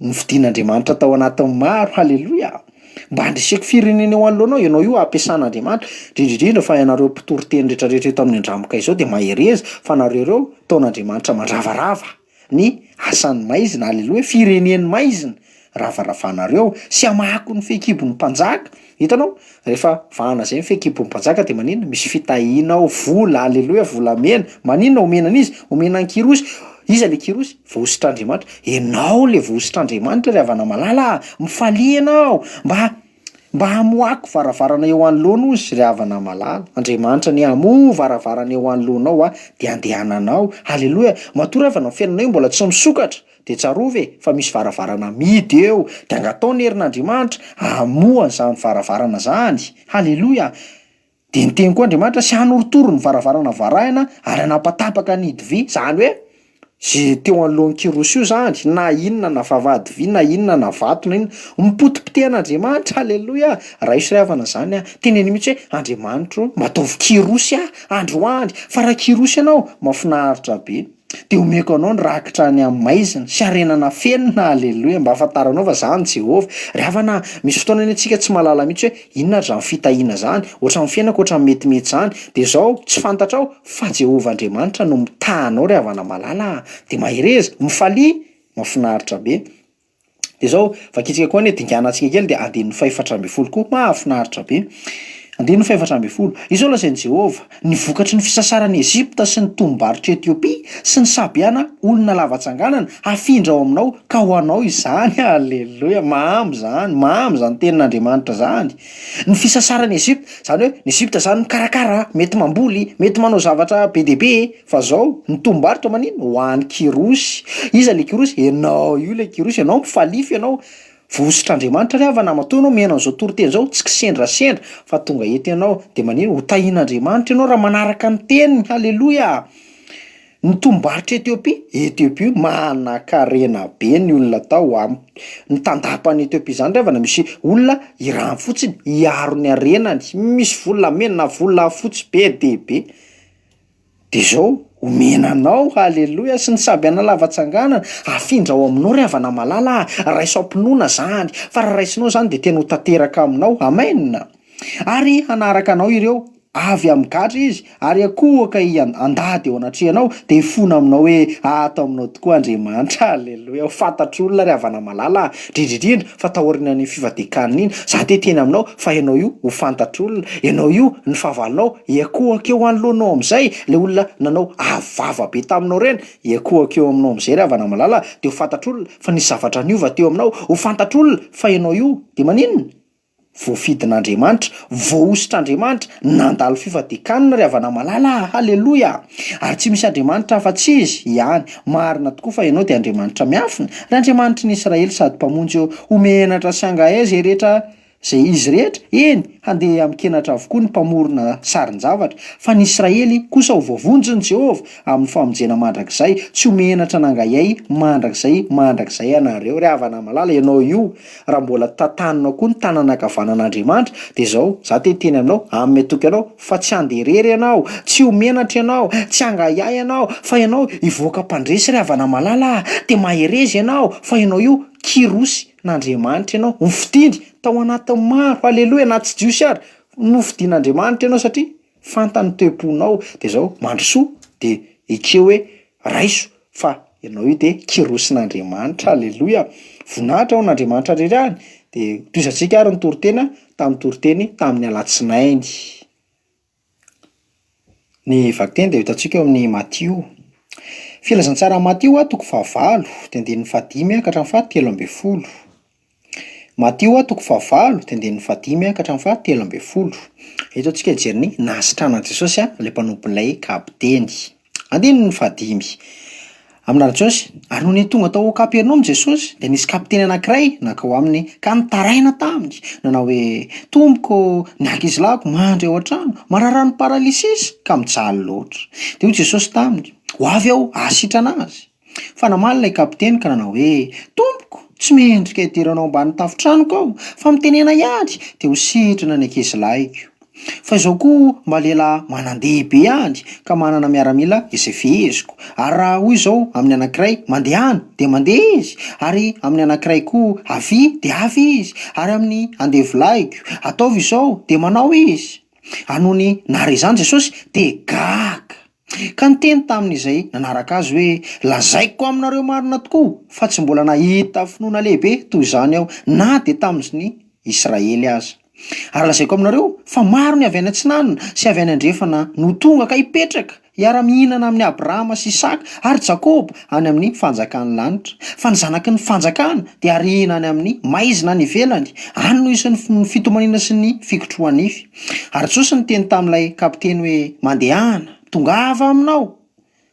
Speaker 2: nofidin'Andriamanitra tao anatin'ny maro, haleloia! Mba handreseko firenena eo anoloanao, ianao io ampiasan'Andriamanitra, indrindra indrindra fa ianareo mpitory teny rehetrarehetra eto amin'ny Andramoka izao dia mahereza fa nareo ireo taon'Andriamanitra mandravarava ny asan'ny maizina, haleloia, firenen'ny maizina, ravaravanareo sy hamahako ny fehikibon'ny mpanjaka, Hitanao? Rehefa vahana zay ny fehikibon'ny mpanjaka de maninona? Misy fitahiana ao, vola, aleloia, volamena. Maninona omena an'iza? Omena an'i Kyrosy. Iza le Kyrosy? Voahosotr'Andriamanitra. Ianao le voahosotr'Andriamanitra ry havana malala a! Mifalia ianao! Mba mba hamohako varavarana eo anoloana ozy ry havana malala. Andriamanitra anie hamoha varavarana eo anoloanao a, de andehananao. Aleloia! Matoa ry havana ny fiainanao io mbola tsy misokatra. Dia tsarovy e, fa misy varavarana mihidy eo, dia angataho ny herin'Andriamanitra hamoha an'izany varavarana izany. Haleloia! Dia niteny koa Andriamanitra sy hanorotoro ny varavarana varahina ary hanapatapaka ny hidy vy, izany hoe ze teo anoloan'i Kyrosy io izany, na inona na vavahady vy na inona na vato na inona, mipotipotehan'Andriamanitra, haleloia! Raiso ry havana izany an, teneno mihitsy hoe Andriamanitro ô, mba ataovy Kyrosy aho androany, fa raha Kyrosy ianao, mahafinaritra be. Dia omeko anao ny rakitra any amin'ny maizina, sy harena nafenina, Aleloia, mba hahafantaranao fa Izaho no Jehovah. Ry havana a, misy fotoana anie tsika tsy mahalala mihitsy hoe inona ary izany fitahiana izany, ohatran'ny fiainako ohatran'ny metimety izany. Dia izao, tsy fantatrao fa Jehovah Andriamanitra no mitaha anao ry havana malala a. Dia mahereza, mifalia, mahafinaritra be. Dia izao, vakintsika koa anie dinganantsika kely dia andininy fahefatra ambin'ny folo koa, mahafinaritra be. Andininy fahefatra ambin'ny folo, Izao lazain'i Jehovah, Ny vokatry ny fisasaran'i Egypta sy ny tombom-barotr'i Etiopia sy ny Sabeana olona lava tsanganana, hafindra ao aminao, ka ho anao izany. Aleloia! Mamy izany, mamy izany tenin'Andriamanitra izany. Ny fisasaran'i Egypta, izany hoe ny Egypta izany mikarakara, mety mamboly, mety manao zavatra be dia be, Fa zao, ny tombom-barotra maninona? Ho an'i Kyrosy. Iza le Kyrosy? Enao io le Kyrosy, enao mifalify enao. Voahosotr'Andriamanitra ry havana, matoa enao mihaino an'izao toriteny izao, tsy kisendrasendra fa tonga eto ianao, dia maninona? Ho tahian'Andriamanitra ianao raha manaraka ny teniny, haleloia! Ny tombom-barotr'i Etiopia, Etiopia manankarena be ny olona tao am, ny tandapan'i Etiopia izany ry havana misy olona irany fotsiny hiaro ny harenany, misy volamena, volafotsy be dia be. De zao, omena anao, haleloia, sy ny sabiana lava tsanganana, afindra ao aminao ry havana malala a, raiso am-pinoana zany, fa raha raisinao zany de tena ho tanteraka aminao, amen! Ary hanaraka anao ireo, avy amin'ny gadra izy, ary hiankohoka handady eo anatrehanao, dia hifona aminao hoe, Ato aminao tokoa Andriamanitra. Aleloia! Ho fantatr'olona ry havana malala a! Indrindra indrindra fa taorianan'iny fivadian-kanina iny, za te hiteny aminao fa ianao io ho fantatr'olona, ianao io ny fahavalonao hiankohoka eo anoloanao amin'izay, ilay olona nanao avo vava be taminao ireny, hiankohoka eo aminao amin'izay ry havana malala a! Dia ho fantatr'olona fa nisy zavatra niova teo aminao, ho fantatr'olona fa ianao io dia maninona? Voafidin'Andriamanitra, voahosotr'Andriamanitra, nandalo fifadian-kanina ry havana malala a! Haleloia! Ary tsy misy Andriamanitra afa-tsy Izy ihany. Marina tokoa fa Ianao dia Andriamanitra miafina, ry Andriamanitry ny Israely sady Mpamonjy ô! Ho menatra sy hangahay izay rehetra izay izy rehetra, eny, handeha amin-kenatra avokoa ny mpamorona sarin-javatra, fa ny Israely kosa ho voavonjin'i Jehovah amin'ny famonjena mandrakizay, tsy ho menatra nangahiahy mandrakizay mandrakizay ianareo. Ry havana malala, ianao io, Raha mbola tantaninao koa ny tanana ankavanan'Andriamanitra, dia izao, izaho te hiteny aminao, hanome toky anao, fa tsy handeha irery ianao, tsy ho menatra ianao, tsy hangahiahy ianao, fa ianao hivoaka mpandresy ry havana malala a! Dia mahereza ianao, fa ianao io Kyrosy n'Andriamanitra ianao, nofidiny tao anatin'ny maro, haleloia, na tsy Jiosy ary, nofidin'Andriamanitra ianao satria fantany ny toe-ponao, dia izao, mandrosoa, dia ekeo hoe raiso Fa ianao io dia kirosin'Andriamanitra, aleloia! Voninahitra ho an'Andriamanitra irery ihany. Dia tohizantsika ary ny toriteny tamin'ny toriteny tamin'ny alatsinainy. Ny vakiteny dia hitantsika eo amin'ny Matio. Filazantsaran'i Matio toko fahavalo, dia andininy fahadimy ka hatramin'ny fahatelo ambin'ny folo. Matio toko fahavalo, dia andininy fahadimy ka hatramin'ny fahatelo ambin'ny folo. Eto antsika hijery ny nahasitranan'i Jesosy ilay mpanompon'ilay kapiteny. Andininy fahadimy. Amin'ny anaran'i Jesosy, ary nony tonga tao Kapernaomy Jesosy, dia nisy kapiteny anankiray nankao aminy ka nitaraina taminy, nanao hoe, Tompoko, ny ankizilahiko mandry ao an-trano, mararan'ny paralysisa ka mijaly loatra. Dia hoy Jesosy taminy, Ho avy aho hahasitrana azy. Fa namaly ilay kapiteny ka nanao hoe, Tompoko, tsy mendrika hidiranao ambany tafon-tranoko aho, fa mitenena ihany, dia ho sitrana ny ankizilahiko. Fa izao koa mba lehilahy manan-dehibe ihany, ka manana miaramila izay feheziko. Ary raha hoy izao amin'ny anankiray, Mandehana, dia mandeha izy, ary amin'ny anankiray koa, Avia, dia avy izy, ary amin'ny andevolahiko, Ataovy izao, dia manao izy. Ary nony nahare izany Jesosy, dia gaga, ka niteny tamin'izay nanaraka azy hoe, Lazaiko aminareo marina tokoa, fa tsy mbola nahita finoana lehibe toy izany aho, na dia tamin'ny Israely aza. Ary lazaiko aminareo fa maro ny avy any atsinanana sy avy any andrefana no tonga ka hipetraka hiara-mihinana amin'i Abrahama sy Isaka ary Jakoba any amin'ny fanjakan'ny lanitra. Fa ny zanaky ny fanjakana dia hariana any amin'ny maizina any ivelany, any no hisy ny fitomaniana sy ny fikotroha-nify. Ary Jesosy niteny tamin'ilay kapiteny hoe, Mandehana, tongava aminao.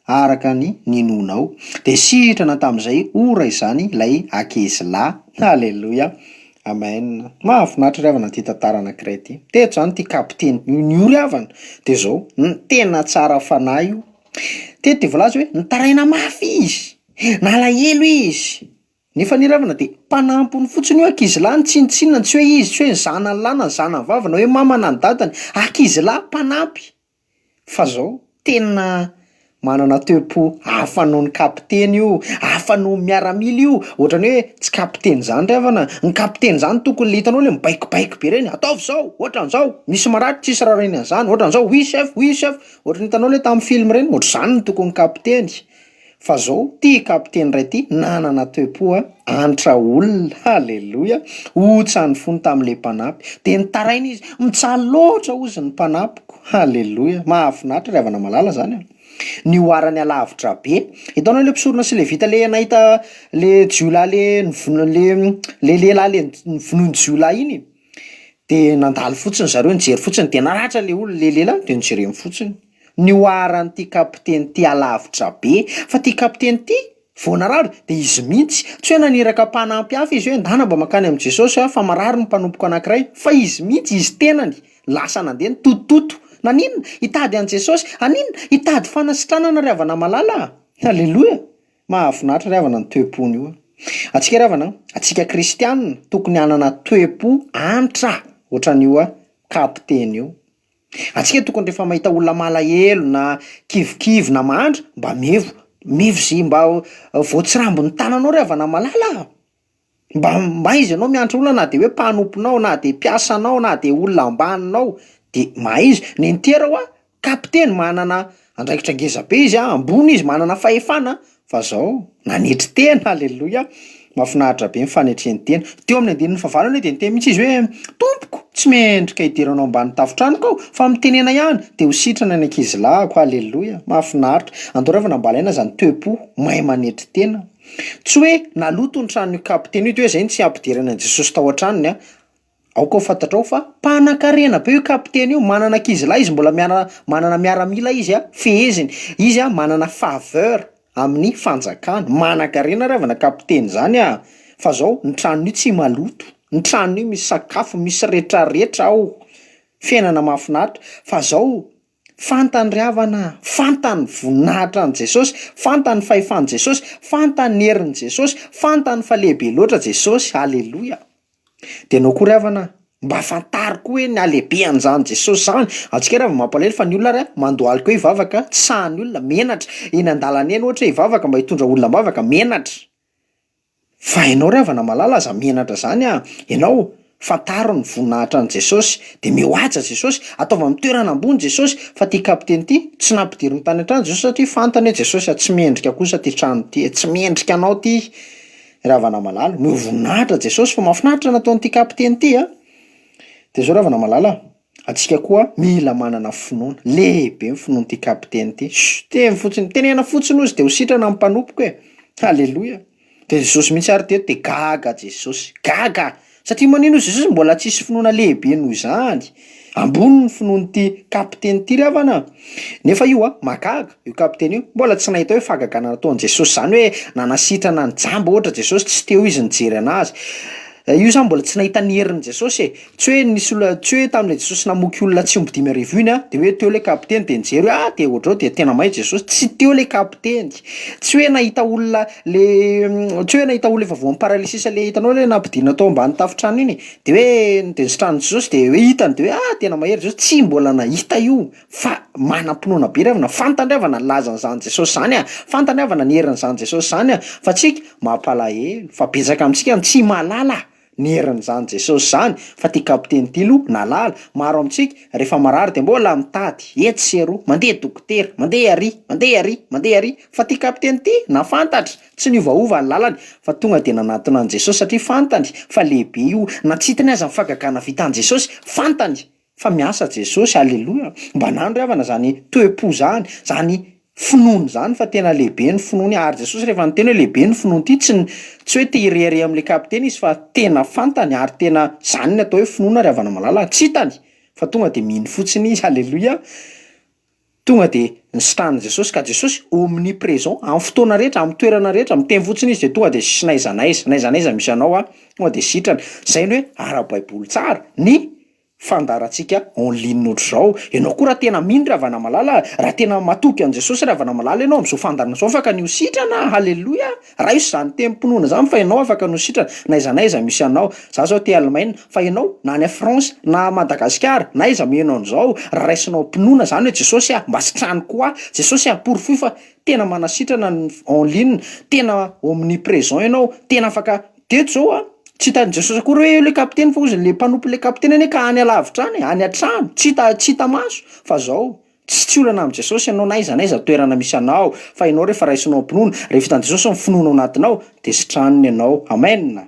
Speaker 2: araka ny ninoanao. Dia sitrana tamin'izay ora izany ilay ankizilahy. Aleloia! Amen! Mahafinaritra ry havana ity tantara anankiray ity. Teto izany ity kapiteny io ry havana dia izao, ny tena tsara fanahy io. Teto dia voalaza hoe nitaraina mafy izy, nalahelo izy. Nefa anie ry havana dia mpanampiny fotsiny io ankizilahy no tsinontsinona, tsy hoe izy, tsy hoe ny zanany lahy na ny zanany vavy na hoe mama na ny dadany, ankizilahy mpanampy. Fa zao, tena manana toe-po hafa noho ny kapiteny io, hafa noho ny miaramila io, ohatran'ny hoe tsy kapiteny zany ry havana, ny kapiteny zany tokony le hitanao le mibaikobaiko be reny, ataovy zao, ohatran'zao, misy marary tsisy rariny an'zany, ohatran'zao, oui chef, oui chef, ohatran'ny hitanao le tamin'ny film reny, ohatr'zany no tokony kapiteny. Fa zao, ty kapiteny iray ty nanana toe-po antra olona, haleloia, hotsa ny fony tamin'ilay mpanampy, dia nitaraina izy, mijaly loatra hozy ny mpanampiko, haleloia, mahafinaritra ry havana malala zany an, nihoarany alavitra be, hitanao le mpisorona sy levita le nahita le jiolahy le nivono le le lehilahy le novonoin'ny jiolahy iny, de nandalo fotsiny zareo nijery fotsiny de naratra le olona le lehilahy de nojereny fotsiny. Nihoaran'ity kapiteny ity alavitra be, fa ity kapiteny ity vao narary dia izy mihitsy, tsy hoe naniraka mpanampy hafa izy hoe ndana mba mankany amin'i Jesosy aho fa marary ny mpanompoko anankiray, fa izy mihitsy, izy tenany, lasa nandeha nitotototo. Naninona? Hitady an'i Jesosy. Haninona? Hitady fanasitranana ry havana malala a! Aleloia! Mahafinaritra ry havana ny toe-pony io a! Antsika ry havana, antsika kristianina tokony hanana toe-po antra ohatran'io kapiteny io. Antsika tokony rehefa mahita olona malahelo na kivikivy na mahantra mba mevo, mevo ze mba voatsirambin'ny tananao ry havana malala a! Mba mahaiza ianao miantra olona na de hoe mpanomponao na de mpiasanao na de olona ambaninao de mahaiza. Nen'ity ara hoa kapiteny manana andraikitra ngeza be izy a, ambony izy, manana fahefana fa zao nanetry tena, aleloia, mahafinaritra be ny fanetren-tena. Teo amin'ny andininy fahavalo anie de niteny mihitsy izy hoe tompoko tsy mendrika hidiranao ambany tafon-tranoko aho fa mitenena ihany de ho sitrana ny ankizilahiko, aleloia, mahafinaritra. Andao ravana mba alaina zany toe-po mahay manetry tena. Tsy hoe naloto ny tranon'io kapiteny io de hoe zay no tsy hampidirana an'i Jesosy tao an-tranony an! Aoka ho fantatrao fa mpanankarena be io kapiteny io, manana ankizilahy izy mbola miara manana miaramila izy an, feheziny, izy an manana faveur amin'ny fanjakana, manankarena ry havana kapiteny zany an! Fa zao ny tranon'io tsy maloto, ny tranon'io misy sakafo, misy retraretra ao, fiainana mahafinaritra, fa zao Fantany ry havana a! Fantany ny voninahitra an'i Jesosy, fantany ny fahefan'i Jesosy, fantany ny herin'i Jesosy, fantany fa lehibe loatra Jesosy, aleloia! Dia ianao koa ry havana a, mba fantaro koa hoe ny halehibehan'izany Jesosy izany, antsika ry havana mampalahelo fa ny olona ary a, mandohalika eo hivavaka, tsy sahin'ny olona, menatra, eny an-dalana eny ohatra hoe hivavaka mba hitondra olona am-bavaka, menatra. Fa ianao ry havana malala aza menatra zany ah! Ianao fantaro ny voninahitra an'i Jesosy de meo haja Jesosy, ataovy amin'ny toerana ambony Jesosy fa ty kapiteny ty tsy nampidiriny tany an-trano Jesosy satria fantany hoe Jesosy ah tsy mendrika kosa ty trano ty e, tsy mendrika anao ty ry havana malala, omeo voninahitra Jesosy fa mahafinaritra nataon'ity kapiteny ty ah! De zao ry havana malala ah! Antsika koa mila manana finoana. Lehibe ny finoan'ity kapiteny ity. Chut, teny fotsiny, tenena fotsiny ozy de ho sitrana ny mpanompoko e. Haleloia. De Jesosy mihitsy ary teto de gaga Jesosy, gaga! Satria manino ozy Jesosy mbola tsisy finoana lehibe noho izany. Ambony ny finoan'ity kapiteny ity ry havana a. Nefa io a, mahagaga io kapiteny io, mbola tsy nahita hoe fahagagana nataon'i Jesosy zany hoe nanasitrana ny jamba ohatra Jesosy, tsy teo izy nijery anazy. Io zany mbola tsy nahita ny herin'i Jesosy e. Tsy hoe nisy olona, tsy hoe tamin'ilay Jesosy namoky olona tsy omby 5000 iny an, dia hoe teo ilay kapiteny dia nijery hoe ah dia ohatr'izao dia tena mahay Jesosy, tsy teo ilay kapiteny, tsy hoe nahita olona le, tsy hoe nahita olona efa voan'ny paralysis le hitanao le nampidinina tao ambany tafontrano iny, dia hoe dia nositranin'i Jesosy dia hoe hitany dia hoe ah tena mahery Jesosy, tsy mbola nahita io fa manam-pinoana be ry havana, fantany ry havana ny lazan'izany Jesosy izany an, fantany ry havana ny herin'izany Jesosy izany an, fa tsika mampalahelo fa betsaka amintsika no tsy mahalala. Ny herin'izany Jesosy izany fa ty kapiteny ty aloha nalala, maro amintsika rehefa marary dia mbola mitady etsy sy eroa, mandeha dokotera, mandeha ary, mandeha ary, mandeha ary, fa ty kapiteny ty nafantatra, tsy niovaova ny lalany fa tonga dia nanatona an'i Jesosy satria fantany fa lehibe io, na tsy hitany aza ny fahagagana vitan'i Jesosy, fantany Fa miasa Jesosy, aleloia! Mba nano ry havana zany toe-po zany, zany finoana zany fa tena lehibe ny finoany, ary Jesosy rehefa niteny hoe lehibe ny finoany ity tsy tsy hoe te hirehareha amle kapiteny izy fa tena fantany ary tena zany ny atao hoe finoana ry havana malala, tsy hitany fa tonga de mino fotsiny izy, aleloia! Tonga de nositranin'i Jesosy ka Jesosy omnipresent amin'ny fotoana rehetra, amin'ny toerana rehetra, miteny fotsiny izy de tonga de sh n'aiza n'aiza, n'aiza n'aiza misy anao an, tonga de sitrana, zay ny hoe ara-baiboly tsara ny fandaharantsika en ligne ohatr'izao, ianao koa raha tena mino ry havana malala, raha tena matoky an'i Jesosy ry havana malala ianao amin'izao fandaharana izao afaka ny ho sitrana, haleloia, raiso izany tenim-pinoana izany fa ianao afaka ny ho sitrana n'aiza n'aiza misy anao, za zao aty Allemagne fa ianao na any France na Madagasikara na aiza mino an'izao, raha raisinao am-pinoana izany hoe Jesosy ah mba sitrano koa aho, Jesosy ah porofoy fa tena manasitrana ny en ligne, tena omnipresent ianao, tena afaka Teto zao an, tsy hitan'i Jesosy akory hoe eo le kapiteny fa hozy le mpanompo le kapiteny anie ka any alavitra any e, any an-trano, tsy hita tsy hita maso, fa zao, tsy tsy olana amin'i Jesosy ianao na aiza na aiza toerana misy anao, fa ianao rehefa raisinao am-pinoana, rehefa hitan'i Jesosy ny finoana ao anatinao, de sitraniny ianao, amen!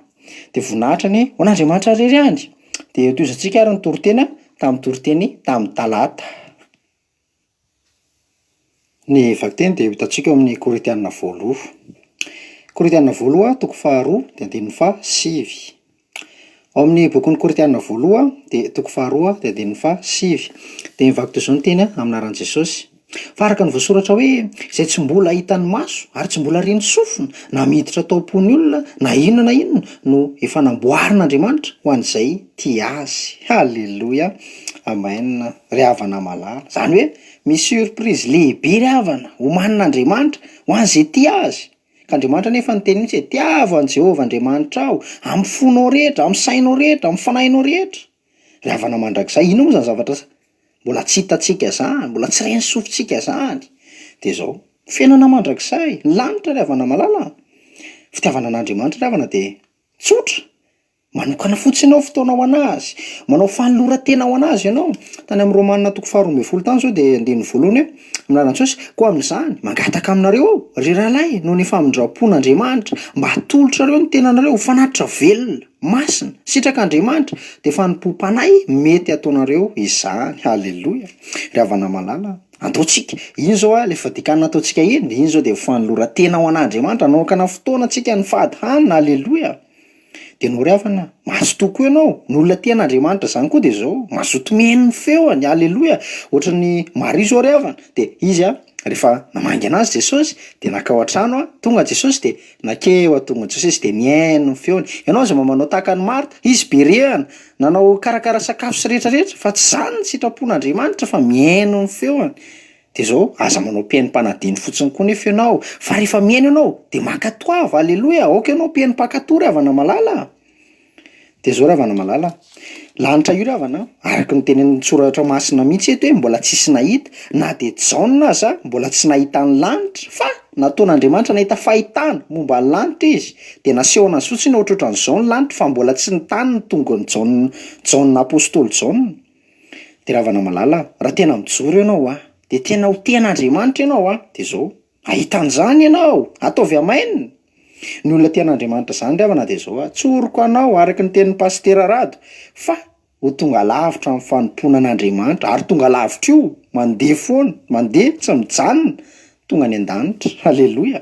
Speaker 2: De voninahitra anie ho an'Andriamanitra irery ihany! De tohizantsika ary ny toriteny tamin'ny toriteny tamin'ny talata. Ny vakiteny dia hitantsika ao amin'ny Korintiana voaloha. Korintiana voaloha toko faharoa dia andininy fahasivy. Ao amin'ny bokin'ny Korintiana voaloha dia toko faharoa dia andininy fahasivy. Dia mivaky toy izao ny teny amin'ny anaran'i Jesosy. Fa araka ny voasoratra hoe, Izay tsy mbola hitan'ny maso ary tsy mbola ren'ny sofina, na miditra tao am-pon'ny olona na inona na inona, no efa namboarin'Andriamanitra ho an'izay tia Azy. Haleloia! Amen! Ry havana malala. Izany hoe misy surprise lehibe ry havana, omanin'Andriamanitra ho an'izay tia Azy. Ka Andriamanitra anefa niteny mihitsy hoe, Tiavo an'i Jehovah Andriamanitrao, amin'ny fonao rehetra, amin'ny sainao rehetra, amin'ny fanahinao rehetra. Ry havana mandrakizay, inona moa izany zavatra mbola tsy hitantsika izany, mbola tsy ren'ny sofintsika izany? Dia izao, fiainana mandrakizay, ny lanitra ry havana malala a! Fitiavana an'Andriamanitra ry havana dia tsotra, manokana fotsiny ianao fotoana ho an'Azy, manao fanoloran-tena ho an'Azy ianao. Tany amin'ny Romana toko faharoa ambin'ny folo tany izao dia andininy voalohany hoe, amin'ny alalan'i Jesosy, koa amin'izany, mangataka aminareo aho, ry rahalahy, noho ny famindram-pon'Andriamanitra, mba hatolotrareo ny tenanareo ho fanatitra velona, masina, sitrak'Andriamanitra, dia fanompoam-panahy mety hataonareo izany. Haleloia! Ry havana malala, antaontsika, iny izao a, ilay fadikana nataontsika iny, iny izao dia fanoloran-tena ho an'Andriamanitra, nanaokana fotoana antsika nifady hanina, haleloia! Dia ianao ry havana, mazotoa koa ianao, ny olona tia an'Andriamanitra izany koa dia izao, mazoto mihaino ny feony, haleloia! Ohatran'i Maria izao ry havana, dia izy a, rehefa namangy anazy Jesosy, dia nankao an-trano a, tonga Jesosy dia Nakeo an-tongon'i Jesosy izy dia nihaino ny feony. Ianao aza mba manao tahaka an'i Marta, izy be rehana, nanao karakara sakafo sy rehetra rehetra, fa tsy izany ny sitrapon'Andriamanitra fa mihaino ny feony. Dia izao, aza manao mpihaino mpanadino fotsiny koa nefa ianao, fa rehefa mihaino ianao dia mankatoava, aleloia, aoka ianao mpihaino mpankatoa ry havana malala a! Dia zao ry havana malala a, lanitra io ry havana a, araka ny tenenin'ny soratra masina mihitsy eto hoe mbola tsisy nahita, na dia Jaona aza mbola tsy nahita ny lanitra, fa nataon'Andriamanitra nahita fahitana momba ny lanitra izy, dia nasehony azy fotsiny ohatrohatran'izao ny lanitra fa mbola tsy nitany ny tongon'i Jaona, Jaona apostoly Jaona. Dia ry havana malala a, raha tena mijoro ianao a, dia tena ho tia an'Andriamanitra ianao a, dia zao, Hahita an'izany ianao! Ataovy amen! Ny olona tia an'Andriamanitra izany ry havana dia izao a, tsoriko anao araka ny tenin'i Pasitera Rado fa ho tonga lavitra amin'ny fanompoana an'Andriamanitra ary tonga lavitra io, mandeha foana, mandeha tsy mijanona, tonga any an-danitra. Aleloia!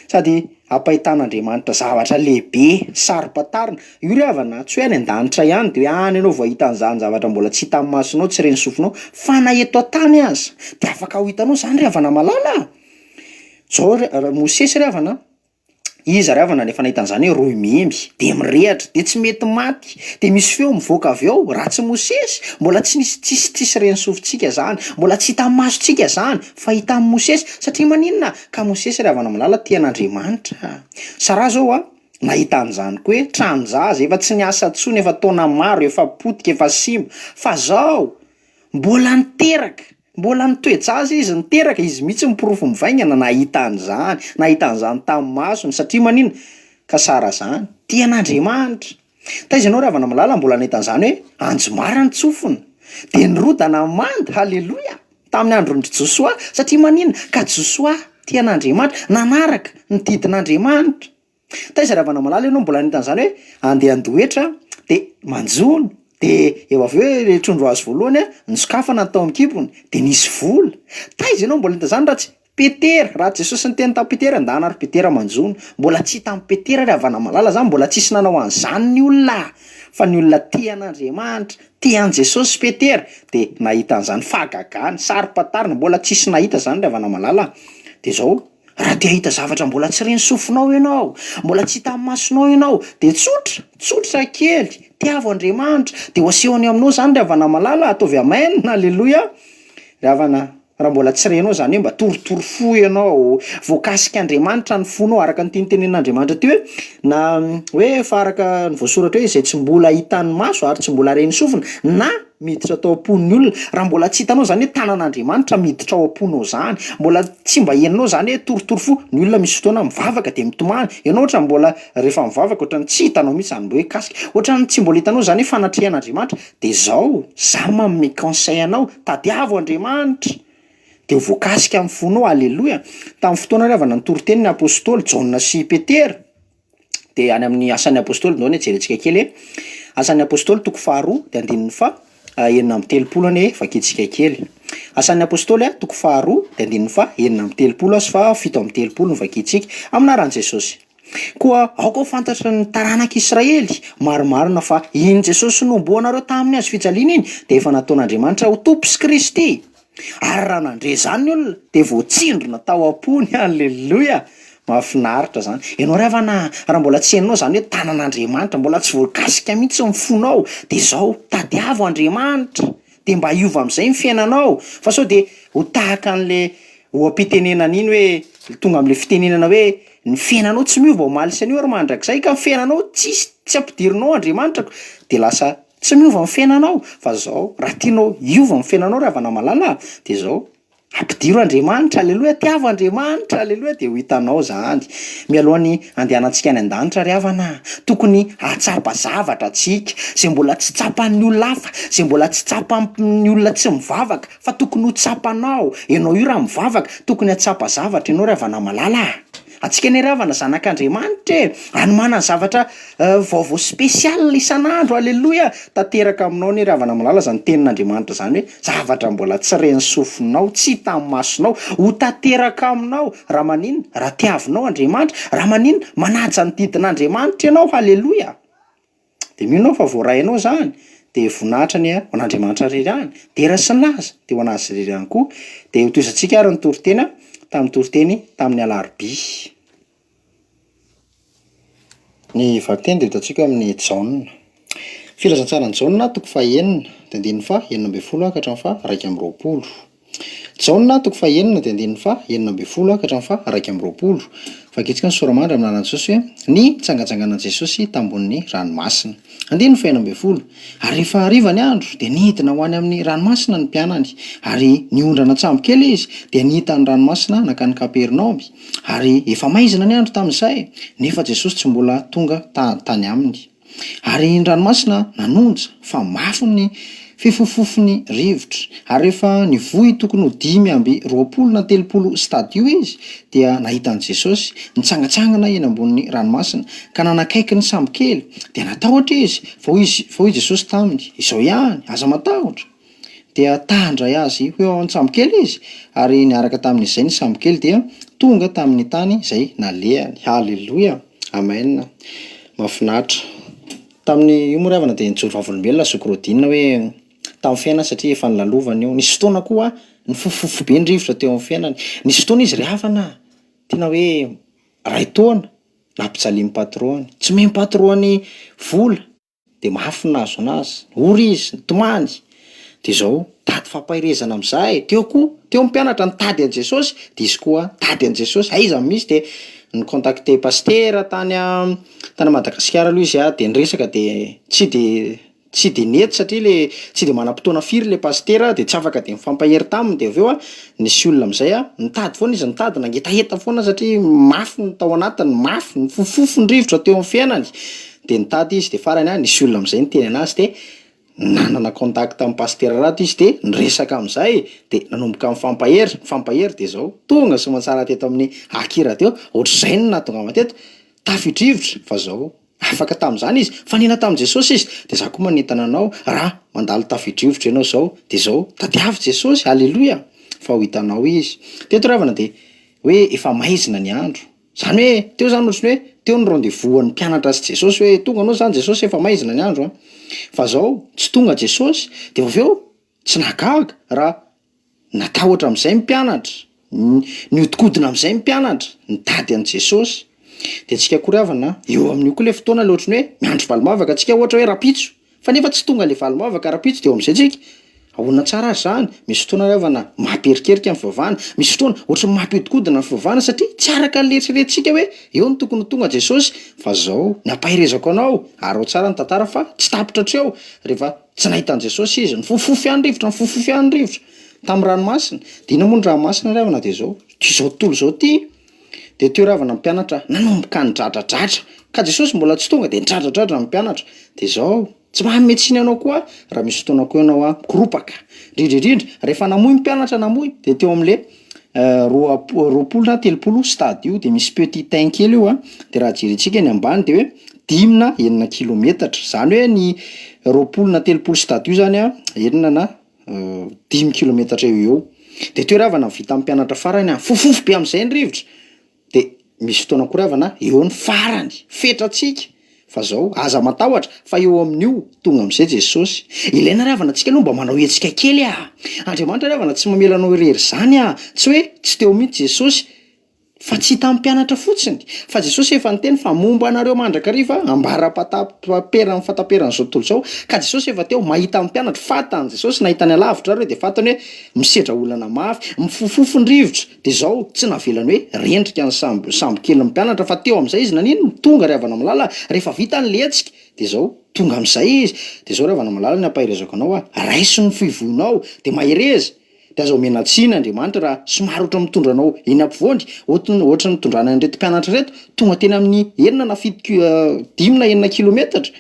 Speaker 2: Sady ampahitan'Andriamanitra zavatra lehibe, saro-pantarina. Io ry havana a, tsy hoe any an-danitra ihany dia hoe any ianao vao hahita an'izany zavatra mbola tsy hitan'ny masonao, tsy ren'ny sofinao, fa na eto an-tany aza dia afaka ho hitanao izany ry havana malala a! Zao ry, Mosesy ry havana a, iza ry havana no efa nahita an'izany hoe rohy mihemby, dia mirehatra, dia tsy mety maty, dia misy feo mivoaka avy ao, raha tsy Mosesy, mbola tsy nisy tsisy tsisy ren'ny sofintsika izany, mbola tsy hitan'ny masontsika izany, fa hitan'i Mosesy, satria maninona? Ka Mosesy ry havana malala tia an'Andriamanitra. Saraha zao a, Nahita an'izany koa hoe tranon-jaza efa tsy niasa intsony efa taona maro, efa potika, efa simba, fa zao mbola niteraka, mbola nitoe-jaza izy niteraka, izy mihitsy no porofo mivaingana nahita an'izany, nahita an'izany tamin'ny masony, satria maninona? Ka Sara zany tia an'Andriamanitra. Taiza ianao ry havana malala mbola nahita an'izany hoe anjomara ny tsofina, dia nirodana ny manda, haleloia! Tamin'ny andron-dry Josoa, satria maninona? Ka Josoa tia an'Andriamanitra, nanaraka ny didin'Andriamanitra. Taiza ry havana malala ianao mbola nahita an'izany hoe andeha handoa hetra dia manjono, dia eo avy eo ilay trondro azo voalohany an, nosokafana ny tao amin'ny kibony dia nisy vola. Taiza ianao mbola nahita an'izany raha tsy Petera, raha Jesosy niteny tamin'i Petera, ndana ry Petera manjono. Mbola tsy hitan'i Petera ry havana malala zany, mbola tsisy nanao an'izany ny olona, fa ny olona tia an'Andriamanitra, tia an'i Jesosy Petera, dia nahita an'izany fahagagana, saro-pantarina, mbola tsisy nahita zany ry havana malala. Dia zao, raha te hahita zavatra mbola tsy ren'ny sofinao ianao, mbola tsy hitan'ny masonao ianao, dia tsotra, tsotra kely, tiavo Andriamanitra, dia ho asehony aminao zany ry havana malala, ataovy amen, aleloia, ry havana. Raha mbola tsy renao izany hoe mba torotoro fo ianao, voakasik'Andriamanitra ny fonao, araka ny tiany tenenin'Andriamanitra teo hoe, na hoe fa araka ny voasoratra hoe izay tsy mbola hitan'ny maso ary tsy mbola ren'ny sofina na miditra tao am-pon'ny olona. Raha mbola tsy hitanao izany hoe tanan'Andriamanitra miditra ao am-ponao izany, mbola tsy mba henonao izany hoe torotoro fo, ny olona misy fotoana mivavaka dia mitomany, ianao ohatra mbola rehefa mivavaka ohatran'ny tsy hitanao mihitsy izany mba hoe kasika, ohatran'ny tsy mbola hitanao izany hoe fanatrehan'Andriamanitra, De zao, za manome conseil anao, tadiavo Andriamanitra, de ho voakasika amin'ny fonao, aleloia. Tamin'ny fotoana ry havana nitory teny ny apostoly Jaona sy Petera, de any amin'ny asan'ny apostoly ndao anie jerentsika kely e, asan'ny apostoly toko faharoa de andininy faha 36 anie vakintsika kely. Asan'ny apostoly a toko faharoa de andininy faha 36 sy faha 37 no vakintsika, amin'ny anaran'i Jesosy. Koa aoka ho fantatry ny taranak'i Israely marimarina fa iny Jesosy nohomboanareo tamin'ny hazo fijaliana iny dia efa nataon'Andriamanitra ho Tompo sy Kristy. Ary raha nandre izany ny olona, dia voatsindrona tao am-pony. Aleloia! Mahafinaritra izany. Ianao ry havana, raha mbola tsy henonao izany hoe tanan'Andriamanitra, mbola tsy voakasika mihitsy ny fonao, dia izao, tadiavo Andriamanitra, dia mba hiova amin'izay ny fiainanao, fa sao dia ho tahaka an'le oha-pitenenana iny hoe, tonga amin'le fitenenana hoe, ny fiainanao tsy miova omaly sy anio ary mandrakizay, ka ny fiainanao tsisy, tsy ampidirinao Andriamanitra, dia lasa tsy miova ny fiainanao, fa zao, raha tianao hiova ny fiainanao ry havana malala a, dia zao, Ampidiro Andriamanitra, aleloia, tiavo Andriamanitra, aleloia, dia ho hitanao izany. Mialoha ny handehanantsika any an-danitra ry havana a, tokony hahatsapa zavatra tsika, izay mbola tsy tsapan'ny olona hafa, izay mbola tsy tsapan'ny olona tsy mivavaka, fa tokony ho tsapanao, ianao io raha mivavaka, tokony hahatsapa zavatra ianao ry havana malala a. Antsika anie ry havana zanak'Andriamanitra e! Anomanany zavatra vaovao spécial isan'andro, aleloia! Tanteraka aminao anie ry havana malala zany tenin'Andriamanitra zany hoe zavatra mbola tsy ren'ny sofinao, tsy hitan'ny masonao, ho tanteraka aminao raha maninona? Raha tiavinao Andriamanitra, raha maninona? Manaja ny didin'Andriamanitra ianao, haleloia! Dia mino aho fa voaray anao izany, dia voninahitra anie ho an'Andriamanitra irery ihany, dera sy ny laza dia ho an'Azy irery ihany koa. Dia hotohizantsika ary ny toriteny tamin'ny toriteny tamin'ny alarobia. Ny vakiteny dia hitantsika ao amin'ny Jaona. Filazantsaran'i Jaona toko fahenina, dia andininy faha 16 ka hatramin'ny faha 21. Jaona toko fahenina dia andininy faha 16 ka hatramin'ny faha 21. Vakintsika ny sora-mandry amin'ny anaran'i Jesosy hoe, Ny nitsangatsanganan'i Jesosy tambonin'ny ranomasina. Andininy faha 16. Ary rehefa hariva ny andro, dia nidina ho any amin'ny ranomasina ny mpianany. Ary niondrana an-tsambo kely izy, dia nita ny ranomasina nankany Kapernaomy. Ary efa maizina ny andro tamin'izay, nefa Jesosy tsy mbola tonga tany aminy. Ary ny ranomasina nanonja, fa mafy ny fifofofon'ny rivotra. Ary rehefa nivoy tokony ho 25 na 30 stadio izy, dia nahita an'i Jesosy nitsangantsangana eny ambonin'ny ranomasina, ka nanakaiky ny sambokely. Dia natahotra izy, fa hoy izy, fa hoy Jesosy taminy, Izao ihany, aza matahotra. Dia ta-handray azy ho eo an-tsambokely izy, ary niaraka tamin'izay ny sambokely dia tonga tamin'ny tany izay nalehany. Haleloia! Amen! Mahafinaritra. Tamin'ny io moa ry havana dia nijoro vavolombelona zoky Rodine hoe tamin'ny fiainany satria efa nolalovany io. Nisy fotoana koa nifofofofo be ny rivotra teo amin'ny fiainany. Nisy fotoana izy ry havana tena hoe ray taona nampijalian'ny patron-ny. Tsy omen'ny patron-ny vola. De mafy ny nahazo anazy, ory izy, nitomany, de zao, nitady fampaherezana am'zay, teo koa, teo ny mpianatra nitady an'i Jesosy, de izy koa nitady an'i Jesosy, aiza no misy de ni-contacter pasitera tany tany Madagasikara aloha izy de niresaka de tsy de tsy de nety satria le tsy de manam-potoana firy le pasitera de tsy afaka de nifampahery taminy de avy eo an nisy olona am'zay an nitady foana izy nitady nangetaheta foana satria mafy ny tao anatiny, mafy, nifofofofo ny rivotra teo am'fiainany. De nitady izy de farany an nisy olona am'zay niteny anazy de nanana contact tamin'i pasitera Rato izy de niresaka am'zay de nanomboka nifampahery, nifampahery de zao tonga soamantsara teto amin'ny Aky radio, ohatr'izay no nahatongavany teto, tafio-drivotra fa zao afaka tamin'izany izy, nifanena tamin'i Jesosy izy, de za koa manentana anao raha mandalo tafio-drivotra ianao zao de zao tadiavo Jesosy, aleloia fa ho hitanao izy. Teto ry havana de hoe efa maizina ny andro. Zany hoe teo zany ohatry ny hoe teo ny rendez-vous an'ny mpianatra sy Jesosy hoe tonga anao zany Jesosy efa maizina ny andro an! Fa zao tsy tonga Jesosy de avy eo tsy nahagaga raha natahotra am'zay ny mpianatra, nihodinkodina am'zay ny mpianatra nitady an'i Jesosy. De antsika koa ry havana eo amin'io koa le fotoana le ohatry ny hoe miandry valim-bavaka tsika ohatra hoe rahampitso. Fa nefa tsy tonga le valim-bavaka rahampitso de eo am'zay tsika, ahoana tsara ary zany? Misy fotoana ry havana mampierikerika ny fivavahana, misy fotoana ohatry ny mampihodinkodina ny fivavahana satria tsy araka an'le eritreretintsika hoe eo no tokony ho tonga Jesosy fa zao ny ampaherezako anao, araho tsara ny tantara fa tsy tapitra hatreo, rehefa tsy nahita an'i Jesosy izy, nifofofofo ihany rivotra, nifofofofo ihany rivotra tamin'ny ranomasina, de inona moa ny ranomasina ry havana de zao, ty zao tontolo zao ty. De teo ravana ny mpianatra nanomboka nidradradradra, ka Jesosy mbola tsy tonga de nidradradradra ny mpianatra, de zao, tsy manome tsiny anao koa aho raha misy fotoana koa ianao an mikoropaka, indrindra indrindra rehefa namoy ny mpianatra namoy de teo am'le roapo- 20 na 30 stade io de misy petit un kely io an, de raha jerentsika eny ambany de hoe dimy na enina kilometatra, zany hoe ny 20 na 30 stade io zany an enina na dimy kilometatra eo ho eo. De teo ry havana ny vitan'ny mpianatra farany an, fofofo be am'zay ny rivotra, de misy fotoana koa ry havana eo ny farany, fetrantsika. Fa zao, aza matahotra fa eo amin'io tonga amin'izay Jesosy. Ilaina ry havana tsika aloha mba manao hetsika kely ah! Andriamanitra ry havana tsy mamela anao irery zany ah! Tsy hoe tsy teo mihitsy Jesosy fa tsy hitan'ny mpianatra fotsiny. Fa Jesosy efa niteny fa momba anareo mandrakariva ambara-pataperan'ny fahataperan'izao tontolo izao. Ka Jesosy efa teo mahita ny mpianatra, fantany Jesosy nahita ny alavitra ary dia fantany hoe misedra olana mafy, mifofofo ny rivotra. Dia izao, tsy navelany hoe rendrika ny sambo sambo kelin'ny mpianatra fa teo amin'izay izy naninona? Tonga ry havana malala, rehefa vita ny le hetsika dia izao, tonga amin'izay izy, dia izao ry havana malala ny ampaherezako anao a, raiso ny fivoinao, dia mahereza, dia aza omena tsiny Andriamanitra raha somary ohatran'ny mitondra anao eny ampovoany, ohatry ohatry ny nitondrany an'ireto mpianatra ireto, tonga teny amin'ny enina na fito ki- dimy na enina kilometatra,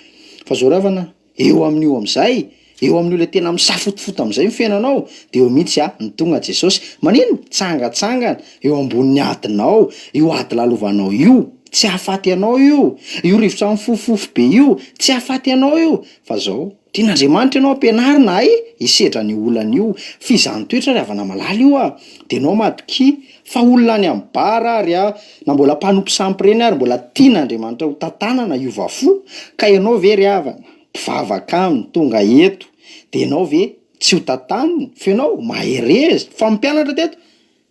Speaker 2: fa izao ry havana. Eo amin'io amin'izay, eo amin'io ilay tena misafotofoto amin'izay ny fiainanao, dia eo mihitsy ah, no tonga Jesosy. Maninona? Tsangatsangana eo ambonin'ny adinao, io ady lalovanao io, tsy hahafaty anao io, io rivotra mifofofofo be io, tsy hahafaty anao io, fa zao, tian'Andriamanitra ianao ampianarina hay hisedra an'io olana io, f'izahan-toetra ry havana malala io ah, dia ianao matokia fa olona any amin'ny bar ary ah, na mbola mpanompo sampy ireny ary mbola tian'Andriamanitra ho tantanana hiova fo, ka ianao ve ry havana, mpivavaka aminy, tonga eto, dia ianao ve tsy ho tantaniny, fa ianao mahereza, fa ny mpianatra teto,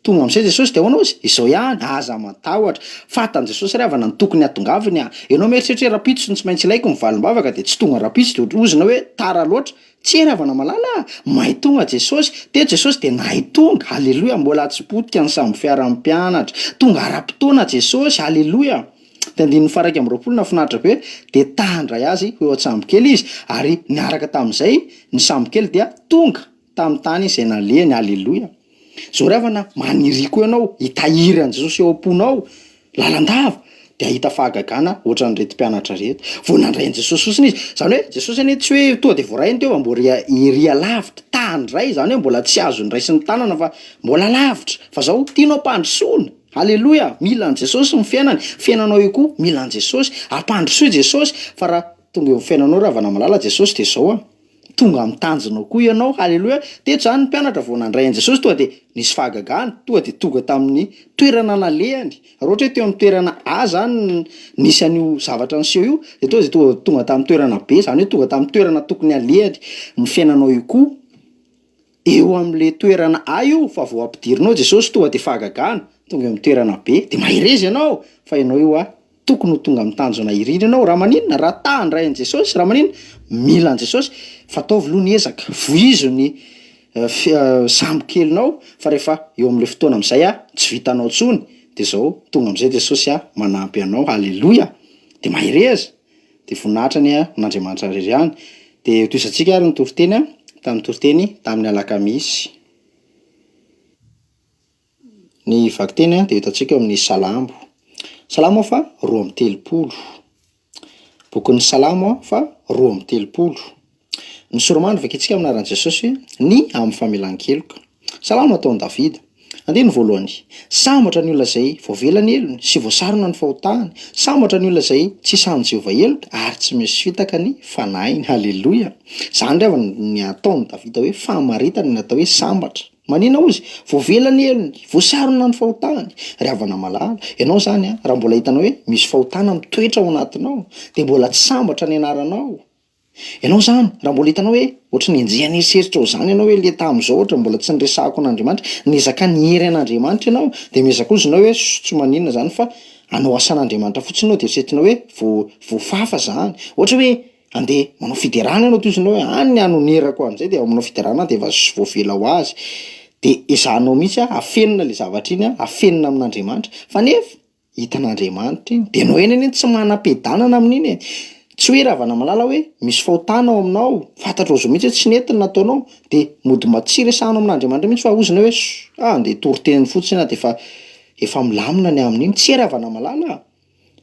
Speaker 2: tonga amin'izay Jesosy dia ahoana hozy? Izao ihany, aza matahotra, fantan'i Jesosy ry havana ny tokony hatongaviny ah, ianao mieritreritra hoe rahampitso no tsy maintsy ilaiko ny valim-bavaka dia tsy tonga rahampitso dia ozona hoe tara loatra, Tsia ry havana malala a! Mahay tonga Jesosy, teto Jesosy dia nahay tonga, aleloia, mbola tsy potika ny sambo fiaran'ny mpianatra, tonga ara-potoana Jesosy, aleloia! Dia andininy faha 21 nahafinaritra be, dia ta handray azy ho eo an-tsambokely izy, ary niaraka tamin'izay ny sambokely dia tonga tamin'ny tany izay nalehany, aleloia! Zao ry havana, maniria koa ianao hitahiry an'i Jesosy eo am-ponao lalandava, dia hahita fahagagana ohatran'ireto mpianatra ireto. Vao nandray an'i Jesosy fotsiny izy, izany hoe Jesosy anie tsy hoe tonga dia voarainy teo fa mbola ery alavitra, ta handray, izany hoe mbola tsy azo noraisin'ny tanana fa mbola lavitra, fa zao tianao ampandrosoana, aleloia, mila an'i Jesosy ny fiainany, fiainanao io koa mila an'i Jesosy, ampandrosoy Jesosy, fa raha tonga eo amin'ny fiainanao ry havana malala Jesosy dia zao an. Tonga amin'ny tanjonao koa ianao, haleloia. Teto izany ny mpianatra vao nandray an'i Jesosy tonga dia nisy fahagagana, tonga dia tonga tamin'ny toerana nalehany. Raha ohatra hoe teo amin'ny toerana A izany nisy an'io zavatra niseho io, dia tonga dia tonga tonga tamin'ny toerana B, izany hoe tonga tamin'ny toerana tokony halehany. Ny fiainanao io koa, eo amin'ilay toerana A io fa vao ampidirinao Jesosy tonga dia fahagagana, tonga eo amin'ny toerana B, dia mahereza ianao fa ianao io a. Tokony ho tonga amin'ny tanjona irina ianao, raha maninona? Raha ta handray an'i Jesosy, raha maninona? Mila an'i Jesosy, fa ataovy aloha ny ezaka, vohizo ny sambo kelinao, fa rehefa eo amin'ilay fotoana amin'izay ah, tsy vitanao intsony, dia izao, tonga amin'izay Jesosy ah, manampy anao, haleloia! Dia mahereza, dia voninahitra anie an'Andriamanitra irery ihany. Dia hotohizantsika ary ny toriteny tamin'ny toriteny tamin'ny alakamisy. Ny vakiteny dia hitantsika eo amin'ny Salamo. Salamo faha 32. Bokin'ny Salamo faha 32. Ny sora-mandry vakintsika amin'ny anaran'i Jesosy ny amin'ny famelan-keloka. Salamo nataon'i Davida. Andininy voalohany. Sambatra ny olona izay voavela ny helony sy voasarona ny fahotany. Sambatra ny olona izay tsy sahin'i Jehovah heloka ary tsy misy fitaka ny fanahiny. Haleloia. Izany ry havana ny ataon'i Davida hoe famaritana ny atao hoe sambatra. Manina hozy? Voavela ny helony, voasarona ny fahotany. Ry havana malala, ianao izany an, raha mbola hitanao hoe misy fahotana mitoetra ao anatinao, dia mbola tsy sambatra ny anaranao. Ianao izany, raha mbola hitanao hoe ohatry ny enjehan'ny eritreritrao izany ianao hoe le tamin'izao ohatra mbola tsy niresahako an'Andriamanitra, niezaka niery an'Andriamanitra ianao, dia miezaka hozy ianao hoe tsy maninona izany fa hanao asan'Andriamanitra fotsiny ianao dia eritreretinao hoe voa- voafafa izany. Ohatra hoe Andeha manao fiderana ianao toy izany hoe any ny hanonerako an'izay dia manao fiderana dia efa voavela ho azy. Dia ezahanao mihitsy a, afenina ilay zavatra iny a, afenina amin'Andriamanitra. Fa nefa hitan'Andriamanitra iny. Dia ianao eny anie tsy manam-piadanana amin'iny e. Tsy hoe ravana malala hoe misy fahotana ao aminao, fantatrao zao mihitsy hoe tsy nety ny nataonao, dia mody mba tsy resahanao amin'Andriamanitra mihitsy fa ozona hoe ah andeha hitory teny fotsiny aho dia efa efa milamina ny amin'iny. Tsia ravana malala a.